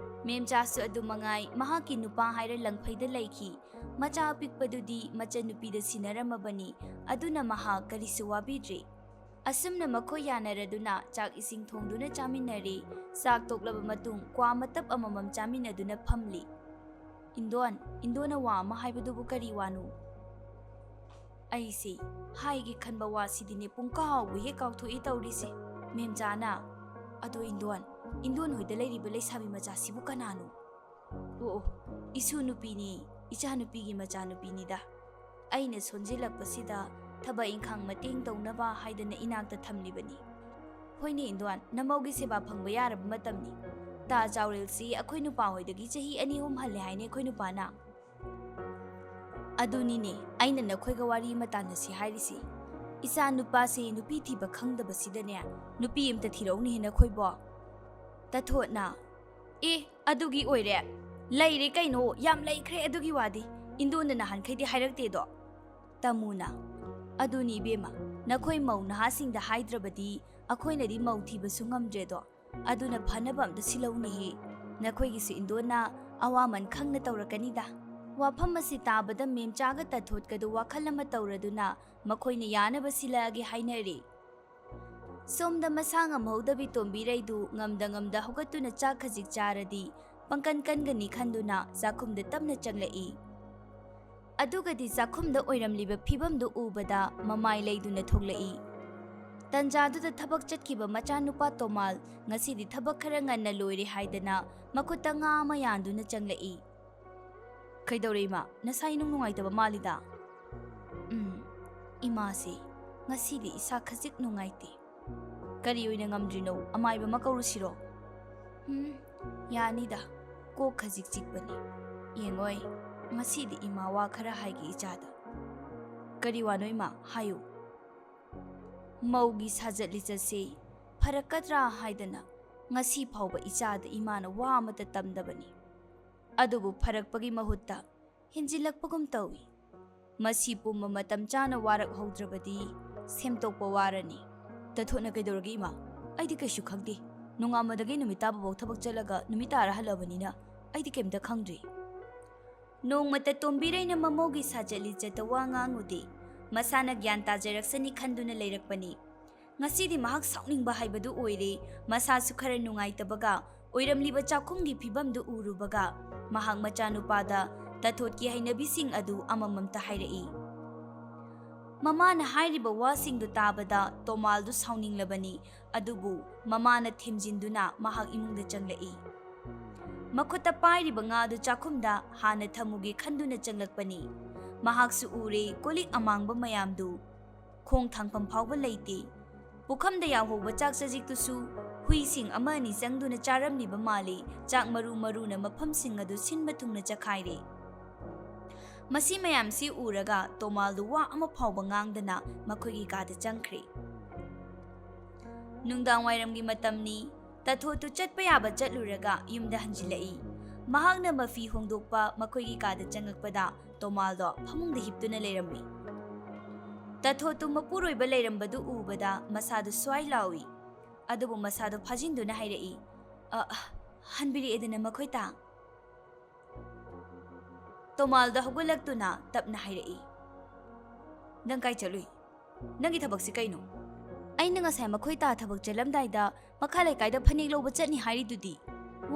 ꯃꯦꯝꯆꯥꯁꯨ ꯑꯗꯨ ꯃꯉꯥꯏ, ꯃꯍꯥꯛꯀꯤ ꯅꯨꯄꯥ ꯍꯥꯏꯔ ꯂꯪꯐꯩꯗ ꯂꯩꯈꯤ꯫ ꯃꯆꯥ ꯑꯄꯤꯛꯄꯗꯨꯗꯤ ꯃꯆꯟꯅꯨꯄꯤꯗ ꯁꯤꯟꯅꯔꯝꯃꯕꯅꯤ꯫ ꯑꯗꯨꯅ ꯃꯍꯥꯛ ꯀꯔꯤꯁꯨ ꯋꯥꯕꯤꯗ꯭ꯔꯦ꯫ ꯑꯁꯨꯝꯅ ꯃꯈꯣꯏ ꯌꯥꯅꯔꯗꯨꯅ ꯆꯥꯛ ꯏꯁꯤꯡ ꯊꯣꯡꯗꯨꯅ ꯆꯥꯃꯤꯟꯅꯔꯦ꯫ ꯆꯥꯛ ꯇꯣꯛꯂꯕ ꯃꯇꯨꯡ ꯀ꯭ꯋꯥ ꯃꯇꯞ ꯑꯃꯃꯝ ꯆꯥꯃꯤꯟꯅꯗꯨꯅ ꯐꯝꯂꯤ꯫ "ꯏꯟꯗꯣꯟ, ꯏꯟꯗꯣꯅ ꯋꯥ ꯑꯃ ꯍꯥꯏꯕꯗꯨꯕꯨ ꯀꯔꯤ ꯋꯥꯅꯣ?" "ꯑꯩꯁꯦ ꯍꯥꯏꯒꯦ ꯈꯟꯕ ꯋꯥꯁꯤꯗꯤꯅꯦ ꯄꯨꯡꯀꯥꯎꯕꯨ ꯍꯦꯛ ꯀꯥꯎꯊꯣꯛꯏ ꯇꯧꯔꯤꯁꯦ꯫ ꯃꯦꯝꯆꯥꯅ, ꯑꯗꯣ ꯏꯟꯗꯣꯟ, ꯏꯟꯗꯣꯟ ꯍꯣꯏꯗ ꯂꯩꯔꯤꯕ ꯂꯩꯁꯥꯕꯤ ꯃꯆꯥꯁꯤꯕꯨ ꯀꯅꯥꯅꯣ?" "ꯑꯣ ꯑꯣ, ꯏꯁꯨ ꯅꯨꯄꯤꯅꯤ, ꯏꯆꯥ ꯅꯨꯄꯤꯒꯤ ꯃꯆꯥ ꯅꯨꯄꯤꯅꯤꯗ꯫ ꯑꯩꯅ ꯁꯣꯟꯖꯤꯜꯂꯛꯄꯁꯤꯗ ꯊꯕꯛ ꯏꯪꯈꯥꯡ ꯃꯇꯦꯡ ꯇꯧꯅꯕ ꯍꯥꯏꯗꯅ ꯏꯅꯥꯛꯇ ꯊꯝꯂꯤꯕꯅꯤ꯫" "ꯍꯣꯏꯅꯦ ꯏꯟꯗꯣꯟ, ꯅꯃꯧꯒꯤ ꯁꯦꯕꯥ ꯐꯪꯕ ꯌꯥꯔꯕ ꯃꯇꯝꯅꯤ꯫ ꯇꯥ ꯆꯥꯎꯔꯦꯜꯁꯤ ꯑꯩꯈꯣꯏ ꯅꯨꯄꯥ ꯍꯣꯏꯗꯒꯤ ꯆꯍꯤ ꯑꯅꯤ ꯑꯍꯨꯝ ꯍꯜꯂꯦ ꯍꯥꯏꯅꯦ ꯑꯩꯈꯣꯏ ꯅꯨꯄꯥꯅ꯫" "ꯑꯗꯨꯅꯤꯅꯦ ꯑꯩꯅ ꯅꯈꯣꯏꯒ ꯋꯥꯔꯤ ꯑꯃ ꯇꯥꯟꯅꯁꯤ ꯍꯥꯏꯔꯤꯁꯤ꯫ ꯏꯆꯥ ꯅꯨꯄꯥꯁꯤ ꯅꯨꯄꯤ ꯊꯤꯕ ꯈꯪꯗꯕꯁꯤꯗꯅꯦ ꯅꯨꯄꯤ ꯑꯝꯇ ꯊꯤꯔꯧꯅꯦꯍꯦ ꯅꯈꯣꯏꯕꯣ꯫" ꯇꯥꯊꯣꯠꯅ, "ꯑꯦ, ꯑꯗꯨꯒꯤ ꯑꯣꯏꯔꯦ? ꯂꯩꯔꯦ ꯀꯩꯅꯣ, ꯌꯥꯝ ꯂꯩꯈ꯭ꯔꯦ ꯑꯗꯨꯒꯤ ꯋꯥꯗꯤ꯫ ꯏꯟꯗꯣꯟꯅ ꯅꯍꯥꯟꯈꯩꯗꯤ ꯍꯥꯏꯔꯛꯇꯦꯗꯣ꯫" ꯇꯥꯃꯨꯅ, "ꯑꯗꯨꯅꯤ ꯏꯕꯦꯝꯃ, ꯅꯈꯣꯏ ꯃꯧ ꯅꯍꯥꯁꯤꯡꯗ ꯍꯥꯏꯗ꯭ꯔꯕꯗꯤ ꯑꯩꯈꯣꯏꯅꯗꯤ ꯃꯧ ꯊꯤꯕꯁꯨ ꯉꯝꯗ꯭ꯔꯦꯗꯣ꯫ ꯑꯗꯨꯅ ꯐꯅꯕ ꯑꯝꯇ ꯁꯤꯜꯂꯧꯅꯦꯍꯦ꯫ ꯅꯈꯣꯏꯒꯤꯁꯨ ꯏꯟꯗꯣꯟꯅ ꯑꯋꯥꯃꯟ ꯈꯪꯅ ꯇꯧꯔꯛꯀꯅꯤꯗ꯫" ꯋꯥꯐꯝ ꯑꯁꯤ ꯇꯥꯕꯗ ꯃꯦꯝꯆꯥꯒ ꯇꯥꯊꯣꯠꯀꯗꯨ ꯋꯥꯈꯜ ꯑꯃ ꯇꯧꯔꯗꯨꯅ ꯃꯈꯣꯏꯅ ꯌꯥꯅꯕ ꯁꯤꯜꯂꯛꯑꯒꯦ ꯍꯥꯏꯅꯔꯦ꯫ ꯁꯣꯝꯗ ꯃꯁꯥ ꯉꯝꯍꯧꯗꯕꯤ ꯇꯣꯝꯕꯤꯔꯩꯗꯨ ꯉꯝꯗ ꯉꯝꯗ ꯍꯧꯒꯠꯇꯨꯅ ꯆꯥꯛ ꯈꯖꯤꯛ ꯆꯥꯔꯗꯤ ꯄꯪꯀꯟ ꯀꯟꯒꯅꯤ ꯈꯟꯗꯨꯅ ꯆꯥꯛꯈꯨꯝꯗ ꯇꯞꯅ ꯆꯪꯂꯛꯏ꯫ ꯑꯗꯨꯒꯗꯤ ꯆꯥꯛꯈꯨꯝꯗ ꯑꯣꯏꯔꯝꯂꯤꯕ ꯐꯤꯕꯝꯗꯨ ꯎꯕꯗ ꯃꯃꯥꯏ ꯂꯩꯗꯨꯅ ꯊꯣꯛꯂꯛꯏ꯫ ꯇꯟꯖꯥꯗꯨꯗ ꯊꯕꯛ ꯆꯠꯈꯤꯕ ꯃꯆꯥꯅꯨꯄꯥ ꯇꯣꯃꯥꯜ ꯉꯁꯤꯗꯤ ꯊꯕꯛ ꯈꯔ ꯉꯟꯅ ꯂꯣꯏꯔꯦ ꯍꯥꯏꯗꯅ ꯃꯈꯨꯠꯇ ꯉꯥ ꯑꯃ ꯌꯥꯟꯗꯨꯅ ꯆꯪꯂꯛꯏ꯫ "ꯀꯩꯗꯧꯔꯦ ꯏꯃꯥ? ꯅꯁꯥ ꯏꯅꯨꯡ ꯅꯨꯡꯉꯥꯏꯇꯕ ꯃꯥꯜꯂꯤꯗ?" "ꯎꯝ, "ꯏꯃꯥꯁꯦ, ꯉꯁꯤꯗꯤ ꯏꯁꯥ ꯈꯖꯤꯛ ꯅꯨꯡꯉꯥꯏꯇꯦ꯫ ꯀꯔꯤ ꯑꯣꯏꯅ ꯉꯝꯗ꯭ꯔꯤꯅꯣ? ꯑꯃꯥꯏꯕ ꯑꯃ ꯀꯧꯔꯨꯁꯤꯔꯣ?" "ꯎꯝ, ꯌꯥꯅꯤꯗ꯫ ꯀꯣꯛ ꯈꯖꯤꯛ ꯆꯤꯛꯄꯅꯤ꯫ ꯌꯦꯡꯉꯣꯏ, ꯉꯁꯤꯗꯤ ꯏꯃꯥ ꯋꯥ ꯈꯔ ꯍꯥꯏꯒꯦ ꯏꯆꯥꯗ꯫" "ꯀꯔꯤ ꯋꯥꯅꯣ ꯏꯃꯥ? ꯍꯥꯏꯌꯨ꯫" "ꯃꯧꯒꯤ ꯁꯥꯖꯠ ꯂꯤꯆꯠꯁꯦ ꯐꯔꯛꯀꯗ꯭ꯔꯥ ꯍꯥꯏꯗꯅ ꯉꯁꯤ ꯐꯥꯎꯕ ꯏꯆꯥꯗ ꯏꯃꯥꯅ ꯋꯥ ꯑꯃꯠꯇ ꯇꯝꯗꯕꯅꯤ꯫ ꯑꯗꯨꯕꯨ ꯐꯔꯛꯄꯒꯤ ꯃꯍꯨꯠꯇ ꯍꯦꯟꯖꯤꯜꯂꯛꯄꯒꯨꯝ ꯇꯧꯏ꯫ ꯃꯁꯤ ꯄꯨꯝꯕ ꯃꯇꯝ ꯆꯥꯅ ꯋꯥꯔꯛꯍꯧꯗ꯭ꯔꯕꯗꯤ ꯁꯦꯝꯗꯣꯛꯄ ꯋꯥꯔꯅꯤ꯫" "ꯇꯥꯊꯣꯠꯅ ꯀꯩꯗꯧꯔꯒꯦ ꯏꯃꯥ? ꯑꯩꯗꯤ ꯀꯩꯁꯨ ꯈꯪꯗꯦ꯫ ꯅꯣꯡꯉꯥꯟꯕꯗꯒꯤ ꯅꯨꯃꯤꯠ ꯇꯥꯕꯐꯥꯎ ꯊꯕꯛ ꯆꯠꯂꯒ ꯅꯨꯃꯤꯠ ꯇꯥꯔ ꯍꯜꯂꯛꯑꯕꯅꯤꯅ ꯑꯩꯗꯤ ꯀꯩꯝꯇ ꯈꯪꯗ꯭ꯔꯤ꯫" ꯅꯣꯡꯃꯇ ꯇꯣꯝꯕꯤꯔꯩꯅ ꯃꯃꯧꯒꯤ ꯁꯥꯖꯠ ꯂꯤꯆꯠꯇ ꯋꯥ ꯉꯥꯡꯉꯨꯗꯦ꯫ ꯃꯁꯥꯅ ꯒ꯭ꯌꯥꯟ ꯇꯥꯖꯔꯛꯁꯅꯤ ꯈꯟꯗꯨꯅ ꯂꯩꯔꯛꯄꯅꯤ꯫ ꯉꯁꯤꯗꯤ ꯃꯍꯥꯛ ꯁꯥꯎꯅꯤꯡꯕ ꯍꯥꯏꯕꯗꯨ ꯑꯣꯏꯔꯦ꯫ ꯃꯁꯥꯁꯨ ꯈꯔ ꯅꯨꯡꯉꯥꯏꯇꯕꯒ, ꯑꯣꯏꯔꯝꯂꯤꯕ ꯆꯥꯛꯈꯨꯝꯒꯤ ꯐꯤꯕꯝꯗꯨ ꯎꯔꯨꯕꯒ, ꯃꯍꯥꯛ ꯃꯆꯥꯅꯨꯄꯥꯗ ꯇꯥꯊꯣꯠꯀꯤ ꯍꯩꯅꯕꯤꯁꯤꯡ ꯑꯗꯨ ꯑꯃꯃꯝꯇ ꯍꯥꯏꯔꯛꯏ꯫ ꯃꯃꯥꯅ ꯍꯥꯏꯔꯤꯕ ꯋꯥꯁꯤꯡꯗꯨ ꯇꯥꯕꯗ ꯇꯣꯃꯥꯜꯗꯨ ꯁꯥꯎꯅꯤꯡꯂꯕꯅꯤ, ꯑꯗꯨꯕꯨ ꯃꯃꯥꯅ ꯊꯦꯝꯖꯤꯟꯗꯨꯅ ꯃꯍꯥꯛ ꯏꯃꯨꯡꯗ ꯆꯪꯂꯛꯏ꯫ ꯃꯈꯨꯠꯇ ꯄꯥꯏꯔꯤꯕ ꯉꯥ ꯑꯗꯨ ꯆꯥꯛꯈꯨꯝꯗ ꯍꯥꯟꯅ ꯊꯝꯃꯨꯒꯦ ꯈꯟꯗꯨꯅ ꯆꯪꯂꯛꯄꯅꯤ꯫ ꯃꯍꯥꯛꯁꯨ ꯎꯔꯦ ꯀꯣꯜꯂꯤꯛ ꯑꯃꯥꯡꯕ ꯃꯌꯥꯝꯗꯨ꯫ ꯈꯣꯡ ꯊꯥꯡꯐꯝ ꯐꯥꯎꯕ ꯂꯩꯇꯦ꯫ ꯄꯨꯈꯝꯗ ꯌꯥꯎꯍꯧꯕ ꯆꯥꯛ ꯆꯖꯤꯛꯇꯨꯁꯨ ꯍꯨꯏꯁꯤꯡ ꯑꯃ ꯑꯅꯤ ꯆꯪꯗꯨꯅ ꯆꯥꯔꯝꯂꯤꯕ ꯃꯥꯜꯂꯤ꯫ ꯆꯥꯛ ꯃꯔꯨ ꯃꯔꯨꯅ ꯃꯐꯝꯁꯤꯡ ꯑꯗꯨ ꯁꯤꯟꯕ ꯊꯨꯡꯅ ꯆꯈꯥꯏꯔꯦ꯫ ꯃꯁꯤ ꯃꯌꯥꯝꯁꯤ ꯎꯔꯒ ꯇꯣꯃꯥꯜꯗꯨ ꯋꯥ ꯑꯃ ꯐꯥꯎꯕ ꯉꯥꯡꯗꯅ ꯃꯈꯣꯏꯒꯤ ꯀꯥꯗ ꯆꯪꯈ꯭ꯔꯦ꯫ ꯅꯨꯡꯗꯥꯡꯋꯥꯏꯔꯝꯒꯤ ꯃꯇꯝꯅꯤ꯫ ꯇꯥꯊꯣꯠꯇꯨ ꯆꯠꯄ ꯌꯥꯕ ꯆꯠꯂꯨꯔꯒ ꯌꯨꯝꯗ ꯍꯟꯖꯤꯜꯂꯛꯏ꯫ ꯃꯍꯥꯛꯅ ꯃꯐꯤ ꯍꯣꯡꯗꯣꯛꯄ ꯃꯈꯣꯏꯒꯤ ꯀꯥꯗ ꯆꯪꯂꯛꯄꯗ ꯇꯣꯃꯥꯜꯗꯣ ꯐꯃꯨꯡꯗ ꯍꯤꯞꯇꯨꯅ ꯂꯩꯔꯝꯃꯤ꯫ ꯇꯥꯊꯣꯠꯇꯨ ꯃꯄꯨꯔꯣꯏꯕ ꯂꯩꯔꯝꯕꯗꯨ ꯎꯕꯗ ꯃꯁꯥꯗꯨ ꯁ꯭ꯋꯥꯏ ꯂꯥꯎꯏ꯫ ꯑꯗꯨꯕꯨ ꯃꯁꯥꯗꯨ ꯐꯥꯖꯤꯟꯗꯨꯅ ꯍꯥꯏꯔꯛꯏ, "ꯑ, ꯍꯟꯕꯤꯔꯛꯑꯦꯗꯅ ꯃꯈꯣꯏ ꯇꯥ?" ꯇꯣꯃꯥꯜꯗꯣ ꯍꯧꯒꯠꯂꯛꯇꯨꯅ ꯇꯞꯅ ꯍꯥꯏꯔꯛꯏ, "ꯅꯪ ꯀꯥꯏ ꯆꯠꯂꯨꯏ? ꯅꯪꯒꯤ ꯊꯕꯛꯁꯤ ꯀꯩꯅꯣ?" "ꯑꯩꯅ ꯉꯁꯥꯏ ꯃꯈꯣꯏ ꯇꯥ ꯊꯕꯛ ꯆꯠꯂꯝꯗꯥꯏꯗ ꯃꯈꯥ ꯂꯩꯀꯥꯏꯗ ꯐꯅꯦꯛ ꯂꯧꯕ ꯆꯠꯅꯤ ꯍꯥꯏꯔꯤꯗꯨꯗꯤ?"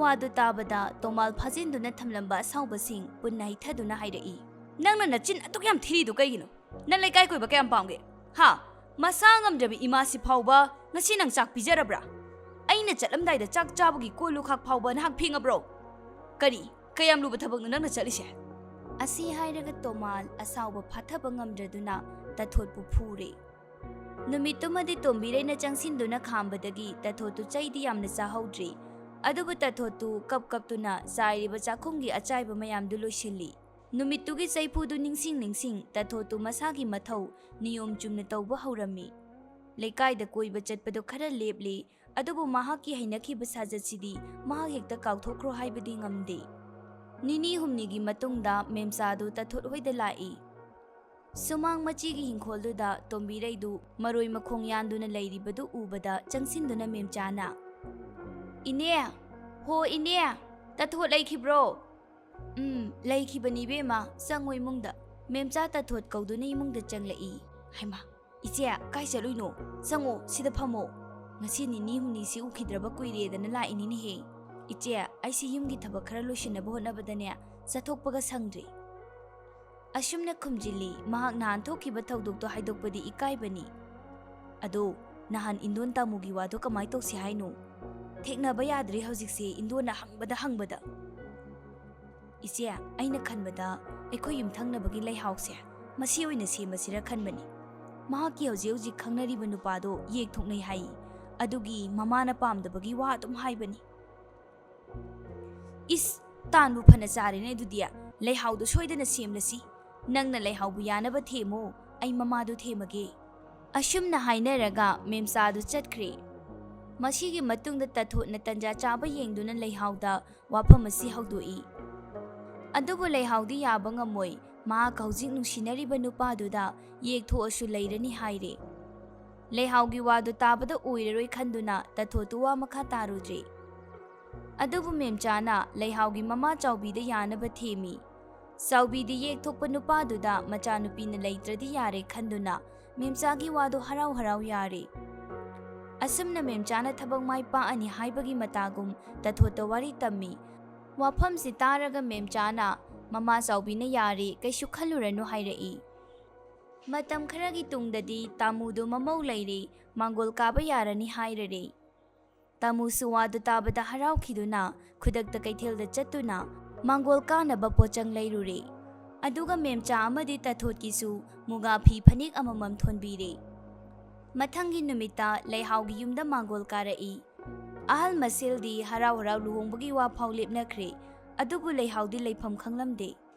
ꯋꯥꯗꯨ ꯇꯥꯕꯗ ꯇꯣꯃꯥꯜ ꯐꯥꯖꯤꯟꯗꯨꯅ ꯊꯝꯂꯝꯕ ꯑꯁꯥꯎꯕꯁꯤꯡ ꯄꯨꯟꯅ ꯍꯩꯊꯗꯨꯅ ꯍꯥꯏꯔꯛꯏ, "ꯅꯪꯅ ꯅꯆꯤꯟ ꯑꯗꯨꯛ ꯌꯥꯝ ꯊꯤꯔꯤꯗꯨ ꯀꯩꯒꯤꯅꯣ? ꯅꯪ ꯂꯩꯀꯥꯏ ꯀꯣꯏꯕ ꯀꯌꯥꯝ ꯄꯥꯝꯒꯦ? ꯍꯥ? ꯃꯁꯥ ꯉꯝꯗ꯭ꯔꯕꯤ ꯏꯃꯥꯁꯤ ꯐꯥꯎꯕ ꯉꯁꯤ ꯅꯪ ꯆꯥꯛ ꯄꯤꯖꯔꯕ꯭ꯔꯥ? ꯑꯩꯅ ꯆꯠꯂꯝꯗꯥꯏꯗ ꯆꯥꯛ ꯆꯥꯕꯒꯤ ꯀꯣꯜ ꯂꯨꯈꯥꯛ ꯐꯥꯎꯕ ꯅꯍꯥꯛ ꯐꯦꯡꯉꯕ꯭ꯔꯣ? ꯀꯔꯤ? ꯀꯌꯥꯝ ꯂꯨꯕ ꯊꯕꯛꯅꯣ ꯅꯪꯅ ꯆꯠꯂꯤꯁꯦ?" ꯑꯁꯤ ꯍꯥꯏꯔꯒ ꯇꯣꯃꯥꯜ ꯑꯁꯥꯎꯕ ꯐꯥꯊꯕ ꯉꯝꯗ꯭ꯔꯗꯨꯅ ꯇꯥꯊꯣꯠꯄꯨ ꯐꯨꯔꯦ꯫ ꯅꯨꯃꯤꯠꯇꯨꯃꯗꯤ ꯇꯣꯝꯕꯤꯔꯩꯅ ꯆꯪꯁꯤꯟꯗꯨꯅ ꯈꯥꯝꯕꯗꯒꯤ ꯇꯥꯊꯣꯠꯇꯨ ꯆꯩꯗꯤ ꯌꯥꯝꯅ ꯆꯥꯍꯧꯗ꯭ꯔꯤ꯫ ꯑꯗꯨꯕꯨ ꯇꯥꯊꯣꯠꯇꯨ ꯀꯞ ꯀꯞꯇꯨꯅ ꯆꯥꯏꯔꯤꯕ ꯆꯥꯛꯈꯨꯝꯒꯤ ꯑꯆꯥꯏꯕ ꯃꯌꯥꯝꯗꯨ ꯂꯣꯏꯁꯤꯜꯂꯤ꯫ ꯅꯨꯃꯤꯠꯇꯨꯒꯤ ꯆꯩꯐꯨꯗꯨ ꯅꯤꯡꯁꯤꯡ ꯅꯤꯡꯁꯤꯡ ꯇꯥꯊꯣꯠꯇꯨ ꯃꯁꯥꯒꯤ ꯃꯊꯧ ꯅꯤꯌꯣꯝ ꯆꯨꯝꯅ ꯇꯧꯕ ꯍꯧꯔꯝꯃꯤ꯫ ꯂꯩꯀꯥꯏꯗ ꯀꯣꯏꯕ ꯆꯠꯄꯗꯨ ꯈꯔ ꯂꯦꯞꯂꯤ, ꯑꯗꯨꯕꯨ ꯃꯍꯥꯛꯀꯤ ꯍꯩꯅꯈꯤꯕ ꯁꯥꯖꯠꯁꯤꯗꯤ ꯃꯍꯥꯛ ꯍꯦꯛꯇ ꯀꯥꯎꯊꯣꯛꯈ꯭ꯔꯣ ꯍꯥꯏꯕꯗꯤ ꯉꯝꯗꯦ꯫ ꯅꯤꯅꯤ ꯍꯨꯝꯅꯤꯒꯤ ꯃꯇꯨꯡꯗ ꯃꯦꯝꯆꯥꯗꯨ ꯇꯥꯊꯣꯠ ꯍꯣꯏꯗ ꯂꯥꯛꯏ꯫ ꯁꯨꯃꯥꯡ ꯃꯆꯤꯒꯤ ꯍꯤꯡꯈꯣꯜꯗꯨꯗ ꯇꯣꯝꯕꯤꯔꯩꯗꯨ ꯃꯔꯣꯏ ꯃꯈꯣꯡ ꯌꯥꯟꯗꯨꯅ ꯂꯩꯔꯤꯕꯗꯨ ꯎꯕꯗ ꯆꯪꯁꯤꯟꯗꯨꯅ ꯃꯦꯝꯆꯥꯅ, "ꯏꯅꯦ! ꯍꯣ ꯏꯅꯦ! ꯇꯥꯊꯣꯠ ꯂꯩꯈꯤꯕ꯭ꯔꯣ?" "ꯎꯝ, ꯂꯩꯈꯤꯕꯅꯤ ꯏꯕꯦꯝꯃ, ꯆꯪꯉꯣ ꯏꯃꯨꯡꯗ꯫" ꯃꯦꯝꯆꯥ ꯇꯥꯊꯣꯠ ꯀꯧꯗꯨꯅ ꯏꯃꯨꯡꯗ ꯆꯪꯂꯛꯏ꯫ "ꯍꯩꯃꯥ! ꯏꯆꯦ, ꯀꯥꯏ ꯆꯠꯂꯨꯏꯅꯣ? ꯆꯪꯉꯣ, ꯁꯤꯗ ꯐꯝꯃꯣ꯫ ꯉꯁꯤ ꯅꯤꯅꯤ ꯍꯨꯝꯅꯤꯁꯤ ꯎꯈꯤꯗ꯭ꯔꯕ ꯀꯨꯏꯔꯦꯗꯅ ꯂꯥꯛꯏꯅꯤꯅꯦꯍꯦ꯫ ꯏꯆꯦ, ꯑꯩꯁꯤ ꯌꯨꯝꯒꯤ ꯊꯕꯛ ꯈꯔ ꯂꯣꯏꯁꯤꯟꯅꯕ ꯍꯣꯠꯅꯕꯗꯅꯦ, ꯆꯠꯊꯣꯛꯄꯒ ꯁꯪꯗ꯭ꯔꯦ꯫" ꯑꯁꯨꯝꯅ ꯈꯨꯝꯖꯤꯜꯂꯤ꯫ ꯃꯍꯥꯛ ꯅꯍꯥꯟ ꯊꯣꯛꯈꯤꯕ ꯊꯧꯗꯣꯛꯇꯣ ꯍꯥꯏꯗꯣꯛꯄꯗꯤ ꯏꯀꯥꯏꯕꯅꯤ꯫ "ꯑꯗꯣ, ꯅꯍꯥꯟ ꯏꯟꯗꯣꯟ ꯇꯥꯃꯨꯒꯤ ꯋꯥꯗꯣ ꯀꯃꯥꯏ ꯇꯧꯁꯤ ꯍꯥꯏꯅꯣ? ꯊꯦꯡꯅꯕ ꯌꯥꯗ꯭ꯔꯦ ꯍꯧꯖꯤꯛꯁꯦ, ꯏꯟꯗꯣꯟꯅ ꯍꯪꯕꯗ ꯍꯪꯕꯗ꯫" "ꯏꯆꯦ, ꯑꯩꯅ ꯈꯟꯕꯗ ꯑꯩꯈꯣꯏ ꯌꯨꯝꯊꯪꯅꯕꯒꯤ ꯂꯩꯍꯥꯎꯁꯦ ꯃꯁꯤ ꯑꯣꯏꯅ ꯁꯦꯝꯃꯁꯤꯔ ꯈꯟꯕꯅꯤ꯫ ꯃꯍꯥꯛꯀꯤ ꯍꯧꯖꯤꯛ ꯍꯧꯖꯤꯛ ꯈꯪꯅꯔꯤꯕ ꯅꯨꯄꯥꯗꯣ ꯌꯦꯛ ꯊꯣꯛꯅꯩ ꯍꯥꯏ꯫ ꯑꯗꯨꯒꯤ ꯃꯃꯥꯅ ꯄꯥꯝꯗꯕꯒꯤ ꯋꯥ ꯑꯗꯨꯝ ꯍꯥꯏꯕꯅꯤ꯫" "ꯏꯁ, ꯇꯥꯟꯕꯨ ꯐꯅ ꯆꯥꯔꯦꯅꯦ ꯑꯗꯨꯗꯤ꯫ ꯂꯩꯍꯥꯎꯗꯣ ꯁꯣꯏꯗꯅ ꯁꯦꯝꯂꯁꯤ꯫ ꯅꯪꯅ ꯂꯩꯍꯥꯎꯕꯨ ꯌꯥꯅꯕ ꯊꯦꯝꯃꯨ, ꯑꯩ ꯃꯃꯥꯗꯨ ꯊꯦꯝꯃꯒꯦ꯫" ꯑꯁꯨꯝꯅ ꯍꯥꯏꯅꯔꯒ ꯃꯦꯝꯆꯥꯗꯨ ꯆꯠꯈ꯭ꯔꯦ꯫ ꯃꯁꯤꯒꯤ ꯃꯇꯨꯡꯗ ꯇꯥꯊꯣꯠꯅ ꯇꯟꯖꯥ ꯆꯥꯕ ꯌꯦꯡꯗꯨꯅ ꯂꯩꯍꯥꯎꯗ ꯋꯥꯐꯝ ꯑꯁꯤ ꯍꯧꯗꯣꯛꯏ꯫ ꯑꯗꯨꯕꯨ ꯂꯩꯍꯥꯎꯗꯤ ꯌꯥꯕ ꯉꯝꯃꯣꯏ, ꯃꯍꯥꯛ ꯍꯧꯖꯤꯛ ꯅꯨꯡꯁꯤꯅꯔꯤꯕ ꯅꯨꯄꯥꯗꯨꯗ ꯌꯦꯛ ꯊꯣꯛꯑꯁꯨ ꯂꯩꯔꯅꯤ ꯍꯥꯏꯔꯦ꯫ ꯂꯩꯍꯥꯎꯒꯤ ꯋꯥꯗꯨ ꯇꯥꯕꯗ ꯑꯣꯏꯔꯔꯣꯏ ꯈꯟꯗꯨꯅ ꯇꯥꯊꯣꯠꯇꯨ ꯋꯥ ꯃꯈꯥ ꯇꯥꯔꯨꯗ꯭ꯔꯦ꯫ ꯑꯗꯨꯕꯨ ꯃꯦꯝꯆꯥꯅ ꯂꯩꯍꯥꯎꯒꯤ ꯃꯃꯥ ꯆꯥꯎꯕꯤꯗ ꯌꯥꯅꯕ ꯊꯦꯝꯃꯤ꯫ ꯆꯥꯎꯕꯤꯗꯤ ꯌꯦꯛ ꯊꯣꯛꯄ ꯅꯨꯄꯥꯗꯨꯗ ꯃꯆꯥꯅꯨꯄꯤꯅ ꯂꯩꯇ꯭ꯔꯗꯤ ꯌꯥꯔꯦ ꯈꯟꯗꯨꯅ ꯃꯦꯝꯆꯥꯒꯤ ꯋꯥꯗꯨ ꯍꯔꯥꯎ ꯍꯔꯥꯎ ꯌꯥꯔꯦ꯫ ꯑꯁꯨꯝꯅ ꯃꯦꯝꯆꯥꯅ ꯊꯕꯛ ꯃꯥꯏ ꯄꯥꯛꯑꯅꯤ ꯍꯥꯏꯕꯒꯤ ꯃꯇꯥꯒꯨꯝ ꯇꯥꯊꯣꯠꯇ ꯋꯥꯔꯤ ꯇꯝꯃꯤ꯫ ꯋꯥꯐꯝꯁꯤ ꯇꯥꯔꯒ ꯃꯦꯝꯆꯥꯅ, "ꯃꯃꯥ ꯆꯥꯎꯕꯤꯅ ꯌꯥꯔꯦ, ꯀꯩꯁꯨ ꯈꯜꯂꯨꯔꯅꯨ" ꯍꯥꯏꯔꯛꯏ꯫ ꯃꯇꯝ ꯈꯔꯒꯤ ꯇꯨꯡꯗꯗꯤ ꯇꯥꯃꯨꯗꯨ ꯃꯃꯧ ꯂꯩꯔꯦ, ꯃꯥꯡꯒꯣꯜ ꯀꯥꯕ ꯌꯥꯔꯅꯤ ꯍꯥꯏꯔꯔꯦ꯫ ꯇꯥꯃꯨꯁꯨ ꯋꯥꯗꯨ ꯇꯥꯕꯗ ꯍꯔꯥꯎꯈꯤꯗꯨꯅ ꯈꯨꯗꯛꯇ ꯀꯩꯊꯦꯜꯗ ꯆꯠꯇꯨꯅ ꯃꯥꯡꯒꯣꯜ ꯀꯥꯅꯕ ꯄꯣꯠꯆꯪ ꯂꯩꯔꯨꯔꯦ꯫ ꯑꯗꯨꯒ ꯃꯦꯝꯆꯥ ꯑꯃꯗꯤ ꯇꯥꯊꯣꯠꯀꯤꯁꯨ ꯃꯨꯒꯥ ꯐꯤ ꯐꯅꯦꯛ ꯑꯃꯃꯝ ꯊꯣꯟꯕꯤꯔꯦ꯫ ꯃꯊꯪꯒꯤ ꯅꯨꯃꯤꯠꯇ ꯂꯩꯍꯥꯎꯒꯤ ꯌꯨꯝꯗ ꯃꯥꯡꯒꯣꯜ ꯀꯥꯔꯛꯏ꯫ ꯑꯍꯜ ꯃꯁꯦꯜꯗꯤ ꯍꯔꯥꯎ ꯍꯔꯥꯎ ꯂꯨꯍꯣꯡꯕꯒꯤ ꯋꯥ ꯐꯥꯎ ꯂꯦꯞꯅꯈ꯭ꯔꯦ꯫ ꯑꯗꯨꯕꯨ ꯂꯩꯍꯥꯎꯗꯤ ꯂꯩꯐꯝ ꯈꯪꯂꯝꯗꯦ꯫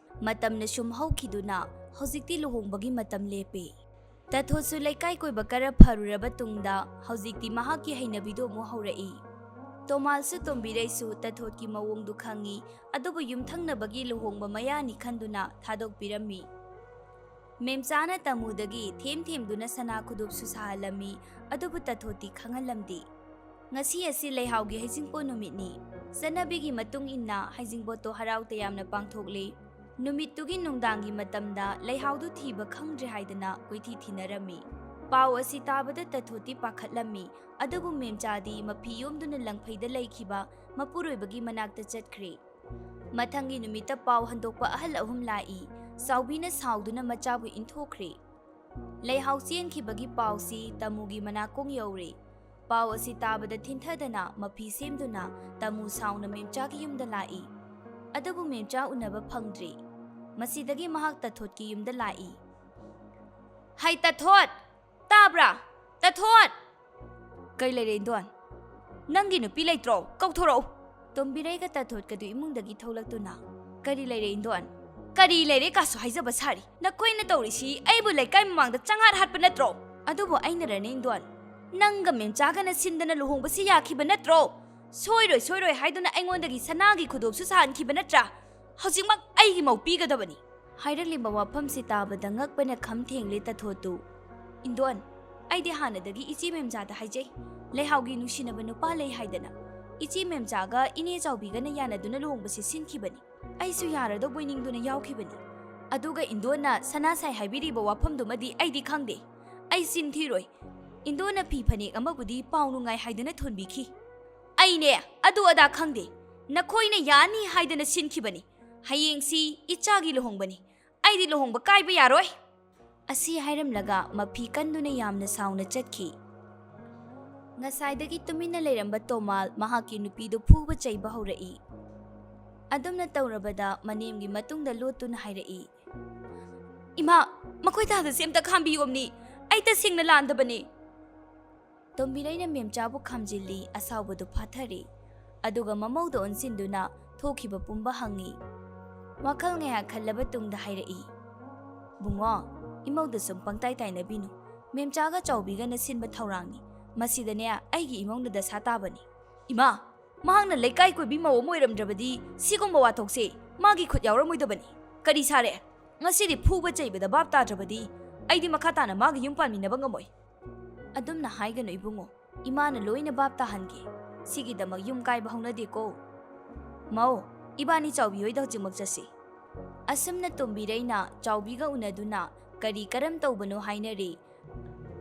ꯃꯇꯝꯅ ꯁꯨꯝ ꯍꯧꯈꯤꯗꯨꯅ ꯍꯧꯖꯤꯛꯇꯤ ꯂꯨꯍꯣꯡꯕꯒꯤ ꯃꯇꯝ ꯂꯦꯞꯄꯦ꯫ ꯇꯥꯊꯣꯠꯁꯨ ꯂꯩꯀꯥꯏ ꯀꯣꯏꯕ ꯈꯔ ꯐꯔꯨꯔꯕ ꯇꯨꯡꯗ ꯍꯧꯖꯤꯛꯇꯤ ꯃꯍꯥꯛꯀꯤ ꯍꯩꯅꯕꯤꯗꯨ ꯑꯃꯨꯛ ꯍꯧꯔꯛꯏ꯫ ꯇꯣꯃꯥꯜꯁꯨ ꯇꯣꯝꯕꯤꯔꯩꯁꯨ ꯇꯥꯊꯣꯠꯀꯤ ꯃꯑꯣꯡꯗꯨ ꯈꯪꯏ, ꯑꯗꯨꯕꯨ ꯌꯨꯝꯊꯪꯅꯕꯒꯤ ꯂꯨꯍꯣꯡꯕ ꯃꯌꯥꯅꯤ ꯈꯟꯗꯨꯅ ꯊꯥꯗꯣꯛꯄꯤꯔꯝꯃꯤ꯫ ꯃꯦꯝꯆꯥꯅ ꯇꯥꯃꯨꯗꯒꯤ ꯊꯦꯝ ꯊꯦꯝꯗꯨꯅ ꯁꯅꯥ ꯈꯨꯗꯣꯞꯁꯨ ꯁꯥꯍꯜꯂꯝꯃꯤ, ꯑꯗꯨꯕꯨ ꯇꯥꯊꯣꯠꯇꯤ ꯈꯪꯍꯜꯂꯝꯗꯦ꯫ ꯉꯁꯤ ꯑꯁꯤ ꯂꯩꯍꯥꯎꯒꯤ ꯍꯩꯖꯤꯡꯄꯣꯠ ꯅꯨꯃꯤꯠꯅꯤ꯫ ꯆꯠꯅꯕꯤꯒꯤ ꯃꯇꯨꯡ ꯏꯟꯅ ꯍꯩꯖꯤꯡꯄꯣꯠꯇꯣ ꯍꯔꯥꯎ ꯇꯌꯥꯝꯅ ꯄꯥꯡꯊꯣꯛꯂꯤ꯫ ꯅꯨꯃꯤꯠꯇꯨꯒꯤ ꯅꯨꯡꯗꯥꯡꯒꯤ ꯃꯇꯝꯗ ꯂꯩꯍꯥꯎꯗꯨ ꯊꯤꯕ ꯈꯪꯗ꯭ꯔꯦ ꯍꯥꯏꯗꯅ ꯀꯣꯏꯊꯤ ꯊꯤꯅꯔꯝꯃꯤ꯫ ꯄꯥꯎ ꯑꯁꯤ ꯇꯥꯕꯗ ꯇꯥꯊꯣꯠꯇꯤ ꯄꯥꯈꯠꯂꯝꯃꯤ, ꯑꯗꯨꯕꯨ ꯃꯦꯝꯆꯥꯗꯤ ꯃꯐꯤ ꯌꯣꯝꯗꯨꯅ ꯂꯪꯐꯩꯗ ꯂꯩꯈꯤꯕ ꯃꯄꯨꯔꯣꯏꯕꯒꯤ ꯃꯅꯥꯛꯇ ꯆꯠꯈ꯭ꯔꯦ꯫ ꯃꯊꯪꯒꯤ ꯅꯨꯃꯤꯠꯇ ꯄꯥꯎ ꯍꯟꯗꯣꯛꯄ ꯑꯍꯜ ꯑꯍꯨꯝ ꯂꯥꯛꯏ꯫ ꯆꯥꯎꯕꯤꯅ ꯁꯥꯎꯗꯨꯅ ꯃꯆꯥꯕꯨ ꯏꯟꯊꯣꯛꯈ꯭ꯔꯦ꯫ ꯂꯩꯍꯥꯎ ꯆꯦꯟꯈꯤꯕꯒꯤ ꯄꯥꯎꯁꯤ ꯇꯥꯃꯨꯒꯤ ꯃꯅꯥꯀꯣꯡ ꯌꯧꯔꯦ꯫ ꯄꯥꯎ ꯑꯁꯤ ꯇꯥꯕꯗ ꯊꯤꯟꯊꯗꯅ ꯃꯐꯤ ꯁꯦꯝꯗꯨꯅ ꯇꯥꯃꯨ ꯁꯥꯎꯅ ꯃꯦꯝꯆꯥꯒꯤ ꯌꯨꯝꯗ ꯂꯥꯛꯏ꯫ ꯑꯗꯨꯕꯨ ꯃꯦꯝꯆꯥ ꯎꯅꯕ ꯐꯪꯗ꯭ꯔꯦ꯫ ꯃꯁꯤꯗꯒꯤ ꯃꯍꯥꯛ ꯇꯥꯊꯣꯠꯀꯤ ꯌꯨꯝꯗ ꯂꯥꯛꯏ꯫ "ꯍꯩ ꯇꯥꯊꯣꯠ! ꯇꯥꯕ꯭ꯔꯥ? ꯇꯥꯊꯣꯠ!" "ꯀꯩ ꯂꯩꯔꯦ, ꯏꯟꯗꯣꯟ? ꯅꯪꯒꯤ ꯅꯨꯄꯤ ꯂꯩꯇ꯭ꯔꯣ? ꯀꯧꯊꯣꯔꯛꯎ!" ꯇꯣꯝꯕꯤꯔꯩꯒ ꯇꯥꯊꯣꯠꯀꯗꯨ ꯏꯃꯨꯡꯗꯒꯤ ꯊꯣꯛꯂꯛꯇꯨꯅ, "ꯀꯔꯤ ꯂꯩꯔꯦ, ꯏꯟꯗꯣꯟ? ꯀꯔꯤ ꯂꯩꯔꯦ ꯀꯥꯁꯨ ꯍꯥꯏꯖꯕ ꯁꯥꯔꯤ? ꯅꯈꯣꯏꯅ ꯇꯧꯔꯤꯁꯤ ꯑꯩꯕꯨ ꯂꯩꯀꯥꯏ ꯃꯃꯥꯡꯗ ꯆꯪꯍꯥꯠ ꯍꯥꯠꯄ ꯅꯠꯇ꯭ꯔꯣ?" "ꯑꯗꯨꯕꯨ ꯑꯩꯅꯔꯅꯦ, ꯏꯟꯗꯣꯟ? ꯅꯪꯒ ꯃꯦꯝꯆꯥꯒꯅ ꯁꯤꯟꯗꯅ ꯂꯨꯍꯣꯡꯕꯁꯤ ꯌꯥꯈꯤꯕ ꯅꯠꯇ꯭ꯔꯣ? ꯁꯣꯏꯔꯣꯏ, ꯁꯣꯏꯔꯣꯏ ꯍꯥꯏꯗꯨꯅ ꯑꯩꯉꯣꯟꯗꯒꯤ ꯁꯅꯥꯒꯤ ꯈꯨꯗꯣꯞꯁꯨ ꯁꯥꯍꯟꯈꯤꯕ ꯅꯠꯇ꯭ꯔꯥ? ꯍꯧꯖꯤꯛꯃꯛ ꯑꯩꯒꯤ ꯃꯧ ꯄꯤꯒꯗꯕꯅꯤ!" ꯍꯥꯏꯔꯛꯂꯤꯕ ꯋꯥꯐꯝꯁꯤ ꯇꯥꯕꯗ ꯉꯛꯄꯅ ꯈꯝ ꯊꯦꯡꯂꯦ ꯇꯥꯊꯣꯠꯇꯨ꯫ "ꯏꯟꯗꯣꯟ, ꯑꯩꯗꯤ ꯍꯥꯟꯅꯗꯒꯤ ꯏꯆꯦ ꯃꯦꯝꯆꯥꯗ ꯍꯥꯏꯖꯩ, ꯂꯩꯍꯥꯎꯒꯤ ꯅꯨꯡꯁꯤꯅꯕ ꯅꯨꯄꯥ ꯂꯩ ꯍꯥꯏꯗꯅ꯫ ꯏꯆꯦ ꯃꯦꯝꯆꯥꯒ ꯏꯅꯦ ꯆꯥꯎꯕꯤꯒꯅ ꯌꯥꯅꯗꯨꯅ ꯂꯨꯍꯣꯡꯕꯁꯤ ꯁꯤꯟꯈꯤꯕꯅꯤ꯫ ꯑꯩꯁꯨ ꯌꯥꯔꯗꯧꯕꯣꯏ ꯅꯤꯡꯗꯨꯅ ꯌꯥꯎꯈꯤꯕꯅꯤ꯫ ꯑꯗꯨꯒ ꯏꯟꯗꯣꯟꯅ ꯁꯅꯥ ꯁꯥꯏ ꯍꯥꯏꯕꯤꯔꯤꯕ ꯋꯥꯐꯝꯗꯨꯃꯗꯤ ꯑꯩꯗꯤ ꯈꯪꯗꯦ꯫ ꯑꯩ ꯆꯤꯟ ꯊꯤꯔꯣꯏ꯫ ꯏꯟꯗꯣꯟꯅ ꯐꯤ ꯐꯅꯦꯛ ꯑꯃꯕꯨꯗꯤ ꯄꯥꯎ ꯅꯨꯡꯉꯥꯏ ꯍꯥꯏꯗꯨꯅ ꯊꯣꯟꯕꯤꯈꯤ꯫ ꯑꯩꯅꯦ ꯑꯗꯨ ꯑꯗꯥ ꯈꯪꯗꯦ꯫ ꯅꯈꯣꯏꯅ ꯌꯥꯅꯤ ꯍꯥꯏꯗꯅ ꯁꯤꯟꯈꯤꯕꯅꯤ꯫ ꯍꯌꯦꯡꯁꯤ ꯏꯆꯥꯒꯤ ꯂꯨꯍꯣꯡꯕꯅꯤ꯫ ꯑꯩꯗꯤ ꯂꯨꯍꯣꯡꯕ ꯀꯥꯏꯕ ꯌꯥꯔꯣꯏ!" ꯑꯁꯤ ꯍꯥꯏꯔꯝꯂꯒ ꯃꯐꯤ ꯀꯟꯗꯨꯅ ꯌꯥꯝꯅ ꯁꯥꯎꯅ ꯆꯠꯈꯤ꯫ ꯉꯁꯥꯏꯗꯒꯤ ꯇꯨꯃꯤꯟꯅ ꯂꯩꯔꯝꯕ ꯇꯣꯃꯥꯜ ꯃꯍꯥꯛꯀꯤ ꯅꯨꯄꯤꯗꯨ ꯐꯨꯕ ꯆꯩꯕ ꯍꯧꯔꯛꯏ꯫ ꯑꯗꯨꯝꯅ ꯇꯧꯔꯕꯗ ꯃꯅꯦꯝꯒꯤ ꯃꯇꯨꯡꯗ ꯂꯣꯠꯇꯨꯅ ꯍꯥꯏꯔꯛꯏ, "ꯏꯃꯥ, ꯃꯈꯣꯏ ꯊꯥꯗꯁꯦ ꯑꯝꯇ ꯈꯥꯝꯕꯤꯌꯣꯝꯅꯤ꯫ ꯑꯩ ꯇꯁꯦꯡꯅ ꯂꯥꯟꯗꯕꯅꯤ꯫" ꯇꯣꯝꯕꯤꯔꯩꯅ ꯃꯦꯝꯆꯥꯕꯨ ꯈꯥꯝꯖꯤꯜꯂꯤ, ꯑꯁꯥꯎꯕꯗꯨ ꯐꯥꯊꯔꯤ꯫ ꯑꯗꯨꯒ ꯃꯃꯧꯗ ꯑꯣꯟꯁꯤꯟꯗꯨꯅ ꯊꯣꯛꯈꯤꯕ ꯄꯨꯝꯕ ꯍꯪꯉꯤ꯫ ꯋꯥꯈꯜ ꯉꯥꯏꯍꯥꯛ ꯈꯜꯂꯕ ꯇꯨꯡꯗ ꯍꯥꯏꯔꯛꯏ, "ꯕꯨꯡꯉꯣ, ꯏꯃꯧꯗ ꯁꯨꯝ ꯄꯪꯇꯥꯏ ꯇꯥꯏꯅꯕꯤꯅꯨ꯫ ꯃꯦꯝꯆꯥꯒ ꯆꯥꯎꯕꯤꯒꯅ ꯁꯤꯟꯕ ꯊꯧꯔꯥꯡꯅꯤ꯫ ꯃꯁꯤꯗꯅꯦ ꯑꯩꯒꯤ ꯏꯃꯧꯅ ꯗꯁꯥ ꯇꯥꯕꯅꯤ꯫" "ꯏꯃꯥ, ꯃꯍꯥꯛꯅ ꯂꯩꯀꯥꯏ ꯀꯣꯏꯕꯤ ꯃꯧ ꯑꯃ ꯑꯣꯏꯔꯝꯗ꯭ꯔꯕꯗꯤ ꯁꯤꯒꯨꯝꯕ ꯋꯥꯊꯣꯛꯁꯦ ꯃꯥꯒꯤ ꯈꯨꯠ ꯌꯥꯎꯔꯝꯃꯣꯏꯗꯕꯅꯤ꯫ ꯀꯔꯤ ꯁꯥꯔꯦ? ꯉꯁꯤꯗꯤ ꯐꯨꯕ ꯆꯩꯕꯗ ꯚꯥꯞ ꯇꯥꯗ꯭ꯔꯕꯗꯤ ꯑꯩꯗꯤ ꯃꯈꯥ ꯇꯥꯅ ꯃꯥꯒ ꯌꯨꯝ ꯄꯥꯟꯃꯤꯟꯅꯕ ꯉꯝꯃꯣꯏ꯫" "ꯑꯗꯨꯝꯅ ꯍꯥꯏꯒꯅꯨ ꯏꯕꯨꯡꯉꯣ, ꯏꯃꯥꯅ ꯂꯣꯏꯅ ꯚꯥꯞ ꯇꯥꯍꯟꯒꯦ꯫ ꯁꯤꯒꯤꯗꯃꯛ ꯌꯨꯝ ꯀꯥꯏꯕ ꯍꯧꯅꯗꯦꯀꯣ꯫ ꯃꯧ, ꯏꯕꯥꯅꯤ ꯆꯥꯎꯕꯤ ꯍꯣꯏꯗ ꯍꯧꯖꯤꯛꯃꯛ ꯆꯠꯁꯤ꯫" ꯑꯁꯨꯝꯅ ꯇꯣꯝꯕꯤꯔꯩꯅ ꯆꯥꯎꯕꯤꯒ ꯎꯅꯗꯨꯅ ꯀꯔꯤ ꯀꯔꯝ ꯇꯧꯕꯅꯣ ꯍꯥꯏꯅꯔꯤ꯫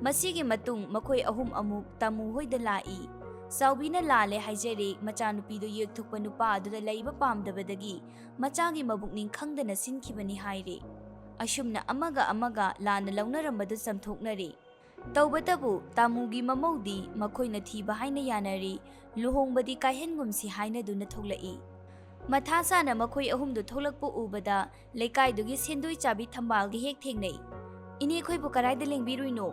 ꯃꯁꯤꯒꯤ ꯃꯇꯨꯡ ꯃꯈꯣꯏ ꯑꯍꯨꯝ ꯑꯃꯨꯛ ꯇꯥꯃꯨ ꯍꯣꯏꯗ ꯂꯥꯛꯏ꯫ ꯆꯥꯎꯕꯤꯅ ꯂꯥꯜꯂꯦ ꯍꯥꯏꯖꯔꯦ, ꯃꯆꯥꯅꯨꯄꯤꯗꯨ ꯌꯦꯛꯊꯣꯛꯄ ꯅꯨꯄꯥ ꯑꯗꯨꯗ ꯂꯩꯕ ꯄꯥꯝꯗꯕꯗꯒꯤ ꯃꯆꯥꯒꯤ ꯃꯕꯨꯛꯅꯤꯡ ꯈꯪꯗꯅ ꯁꯤꯟꯈꯤꯕꯅꯤ ꯍꯥꯏꯔꯦ꯫ ꯑꯁꯨꯝꯅ ꯑꯃꯒ ꯑꯃꯒ ꯂꯥꯟꯅ ꯂꯧꯅꯔꯝꯕꯗꯨ ꯆꯝꯊꯣꯛꯅꯔꯦ꯫ ꯇꯧꯕꯇꯕꯨ ꯇꯥꯃꯨꯒꯤ ꯃꯃꯧꯗꯤ ꯃꯈꯣꯏꯅ ꯊꯤꯕ ꯍꯥꯏꯅ ꯌꯥꯅꯔꯤ, ꯂꯨꯍꯣꯡꯕꯗꯤ ꯀꯥꯏꯍꯟꯒꯨꯝꯁꯤ ꯍꯥꯏꯅꯗꯨꯅ ꯊꯣꯛꯂꯛꯏ꯫ ꯃꯊꯥ ꯁꯥꯅ ꯃꯈꯣꯏ ꯑꯍꯨꯝꯗꯨ ꯊꯣꯛꯂꯛꯄ ꯎꯕꯗ ꯂꯩꯀꯥꯏꯗꯨꯒꯤ ꯁꯦꯟꯗꯣꯏ ꯆꯥꯕꯤ ꯊꯝꯕꯥꯜꯒ ꯍꯦꯛ ꯊꯦꯡꯅꯩ꯫ "ꯏꯅꯦ, ꯑꯩꯈꯣꯏꯕꯨ ꯀꯗꯥꯏꯗ ꯂꯦꯡꯕꯤꯔꯨꯏꯅꯣ?"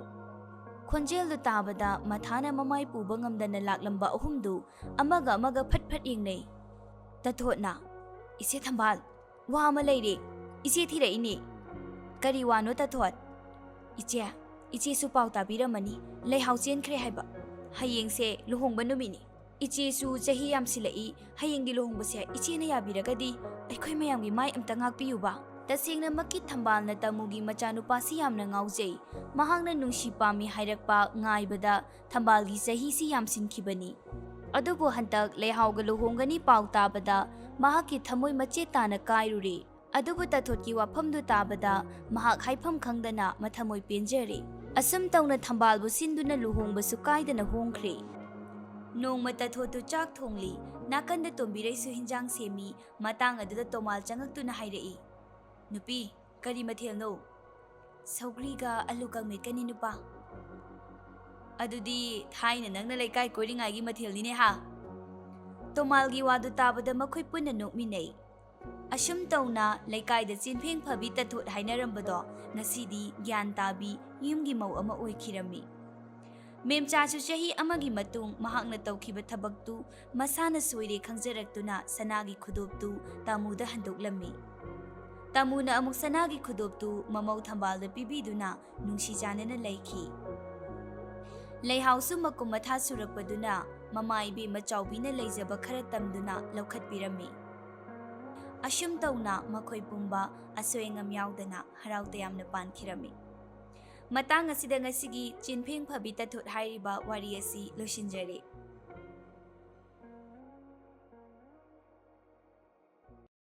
ꯈꯣꯟꯖꯦꯜꯗꯨ ꯇꯥꯕꯗ ꯃꯊꯥꯅ ꯃꯃꯥꯏ ꯄꯨꯕ ꯉꯝꯗꯅ ꯂꯥꯛꯂꯝꯕ ꯑꯍꯨꯝꯗꯨ ꯑꯃꯒ ꯑꯃꯒ ꯐꯠ ꯐꯠ ꯌꯦꯡꯅꯩ꯫ ꯇꯥꯊꯣꯠꯅ, "ꯏꯆꯦ ꯊꯝꯕꯥꯜ, ꯋꯥ ꯑꯃ ꯂꯩꯔꯦ꯫ ꯏꯆꯦ ꯊꯤꯔꯛꯏꯅꯦ꯫" "ꯀꯔꯤ ꯋꯥꯅꯣ ꯇꯥꯊꯣꯠ?" "ꯏꯆꯦ, ꯏꯆꯦꯁꯨ ꯄꯥꯎ ꯇꯥꯕꯤꯔꯝꯃꯅꯤ, ꯂꯩꯍꯥꯎ ꯆꯦꯟꯈ꯭ꯔꯦ ꯍꯥꯏꯕ꯫ ꯍꯌꯦꯡꯁꯦ ꯂꯨꯍꯣꯡꯕ ꯅꯨꯃꯤꯠꯅꯤ꯫ ꯏꯆꯦꯁꯨ ꯆꯍꯤ ꯌꯥꯝꯁꯤꯜꯂꯛꯏ꯫ ꯍꯌꯦꯡꯒꯤ ꯂꯨꯍꯣꯡꯕꯁꯦ ꯏꯆꯦꯅ ꯌꯥꯕꯤꯔꯒꯗꯤ ꯑꯩꯈꯣꯏ ꯃꯌꯥꯝꯒꯤ ꯃꯥꯏ ꯑꯝꯇ ꯉꯥꯛꯄꯤꯌꯨꯕ꯫" ꯇꯁꯦꯡꯅꯃꯛꯀꯤ ꯊꯝꯕꯥꯜꯅ ꯇꯥꯃꯨꯒꯤ ꯃꯆꯥꯅꯨꯄꯥꯁꯤ ꯌꯥꯝꯅ ꯉꯥꯎꯖꯩ꯫ ꯃꯍꯥꯛꯅ ꯅꯨꯡꯁꯤ ꯄꯥꯝꯃꯤ ꯍꯥꯏꯔꯛꯄ ꯉꯥꯏꯕꯗ ꯊꯝꯕꯥꯜꯒꯤ ꯆꯍꯤꯁꯤ ꯌꯥꯝꯁꯤꯟꯈꯤꯕꯅꯤ꯫ ꯑꯗꯨꯕꯨ ꯍꯟꯇꯛ ꯂꯩꯍꯥꯎꯒ ꯂꯨꯍꯣꯡꯒꯅꯤ ꯄꯥꯎ ꯇꯥꯕꯗ ꯃꯍꯥꯛꯀꯤ ꯊꯃꯣꯏ ꯃꯆꯦꯠ ꯇꯥꯅ ꯀꯥꯏꯔꯨꯔꯦ꯫ ꯑꯗꯨꯕꯨ ꯇꯥꯊꯣꯠꯀꯤ ꯋꯥꯐꯝꯗꯨ ꯇꯥꯕꯗ ꯃꯍꯥꯛ ꯍꯥꯏꯐꯝ ꯈꯪꯗꯅ ꯃꯊꯃꯣꯏ ꯄꯦꯟꯖꯔꯦ꯫ ꯑꯁꯨꯝ ꯇꯧꯅ ꯊꯝꯕꯥꯜꯕꯨ ꯁꯤꯟꯗꯨꯅ ꯂꯨꯍꯣꯡꯕꯁꯨ ꯀꯥꯏꯗꯅ ꯍꯣꯡꯈ꯭ꯔꯦ꯫ ꯅꯣꯡꯃ ꯇꯥꯊꯣꯠꯇꯨ ꯆꯥꯛ ꯊꯣꯡꯂꯤ꯫ ꯅꯥꯀꯟꯗ ꯇꯣꯝꯕꯤꯔꯩꯁꯨ ꯍꯤꯟꯖꯥꯡ ꯁꯦꯝꯃꯤ꯫ ꯃꯇꯥꯡ ꯑꯗꯨꯗ ꯇꯣꯃꯥꯜ ꯆꯪꯉꯛꯇꯨꯅ ꯍꯥꯏꯔꯛꯏ, "ꯅꯨꯄꯤ, ꯀꯔꯤ ꯃꯊꯦꯜꯅꯣ?" "ꯁꯧꯒ꯭ꯔꯤꯒ ꯑꯂꯨ ꯀꯥꯡꯃꯦꯠꯀꯅꯤ ꯅꯨꯄꯥ꯫" "ꯑꯗꯨꯗꯤ ꯊꯥꯏꯅ ꯅꯪꯅ ꯂꯩꯀꯥꯏ ꯀꯣꯏꯔꯤꯉꯥꯏꯒꯤ ꯃꯊꯦꯜꯅꯤꯅꯦ ꯍꯥ?" ꯇꯣꯃꯥꯜꯒꯤ ꯋꯥꯗꯨ ꯇꯥꯕꯗ ꯃꯈꯣꯏ ꯄꯨꯟꯅ ꯅꯣꯛꯃꯤꯟꯅꯩ꯫ ꯑꯁꯨꯝ ꯇꯧꯅ ꯂꯩꯀꯥꯏꯗ ꯆꯤꯟꯐꯦꯡ ꯐꯕꯤ ꯇꯊꯣꯠ ꯍꯥꯏꯅꯔꯝꯕꯗꯣ ꯉꯁꯤꯗꯤ ꯒ꯭ꯌꯥꯟ ꯇꯥꯕꯤ ꯌꯨꯝꯒꯤ ꯃꯧ ꯑꯃ ꯑꯣꯏꯈꯤꯔꯝꯃꯤ꯫ ꯃꯦꯝꯆꯥꯁꯨ ꯆꯍꯤ ꯑꯃꯒꯤ ꯃꯇꯨꯡ ꯃꯍꯥꯛꯅ ꯇꯧꯈꯤꯕ ꯊꯕꯛꯇꯨ ꯃꯁꯥꯅ ꯁꯣꯏꯔꯦ ꯈꯪꯖꯔꯛꯇꯨꯅ ꯁꯅꯥꯒꯤ ꯈꯨꯗꯣꯞꯇꯨ ꯇꯥꯃꯨꯗ ꯍꯟꯗꯣꯛꯂꯝꯃꯤ꯫ ꯇꯥꯃꯨꯅ ꯑꯃꯨꯛ ꯁꯅꯥꯒꯤ ꯈꯨꯗꯣꯞꯇꯨ ꯃꯃꯧ ꯊꯝꯕꯥꯜꯗ ꯄꯤꯕꯤꯗꯨꯅ ꯅꯨꯡꯁꯤ ꯆꯥꯟꯅꯅ ꯂꯩꯈꯤ꯫ ꯂꯩꯍꯥꯎꯁꯨ ꯃꯀꯨꯝ ꯃꯊꯥ ꯁꯨꯔꯛꯄꯗꯨꯅ ꯃꯃꯥ ꯏꯕꯦꯝꯃ ꯆꯥꯎꯕꯤꯅ ꯂꯩꯖꯕ ꯈꯔ ꯇꯝꯗꯨꯅ ꯂꯧꯈꯠꯄꯤꯔꯝꯃꯤ꯫ ꯑꯁꯨꯝ ꯇꯧꯅ ꯃꯈꯣꯏ ꯄꯨꯝꯕ ꯑꯁꯣꯏ ꯑꯉꯥꯝ ꯌꯥꯎꯗꯅ ꯍꯔꯥꯎ ꯇꯌꯥꯝꯅ ꯄꯥꯟꯈꯤꯔꯝꯃꯤ꯫ ꯃꯇꯥꯡ ꯑꯁꯤꯗ ꯉꯁꯤꯒꯤ ꯆꯤꯟꯐꯦꯡ ꯐꯕꯤ ꯇꯊꯣꯠ ꯍꯥꯏꯔꯤꯕ ꯋꯥꯔꯤ ꯑꯁꯤ ꯂꯣꯏꯁꯤꯟꯖꯔꯦ꯫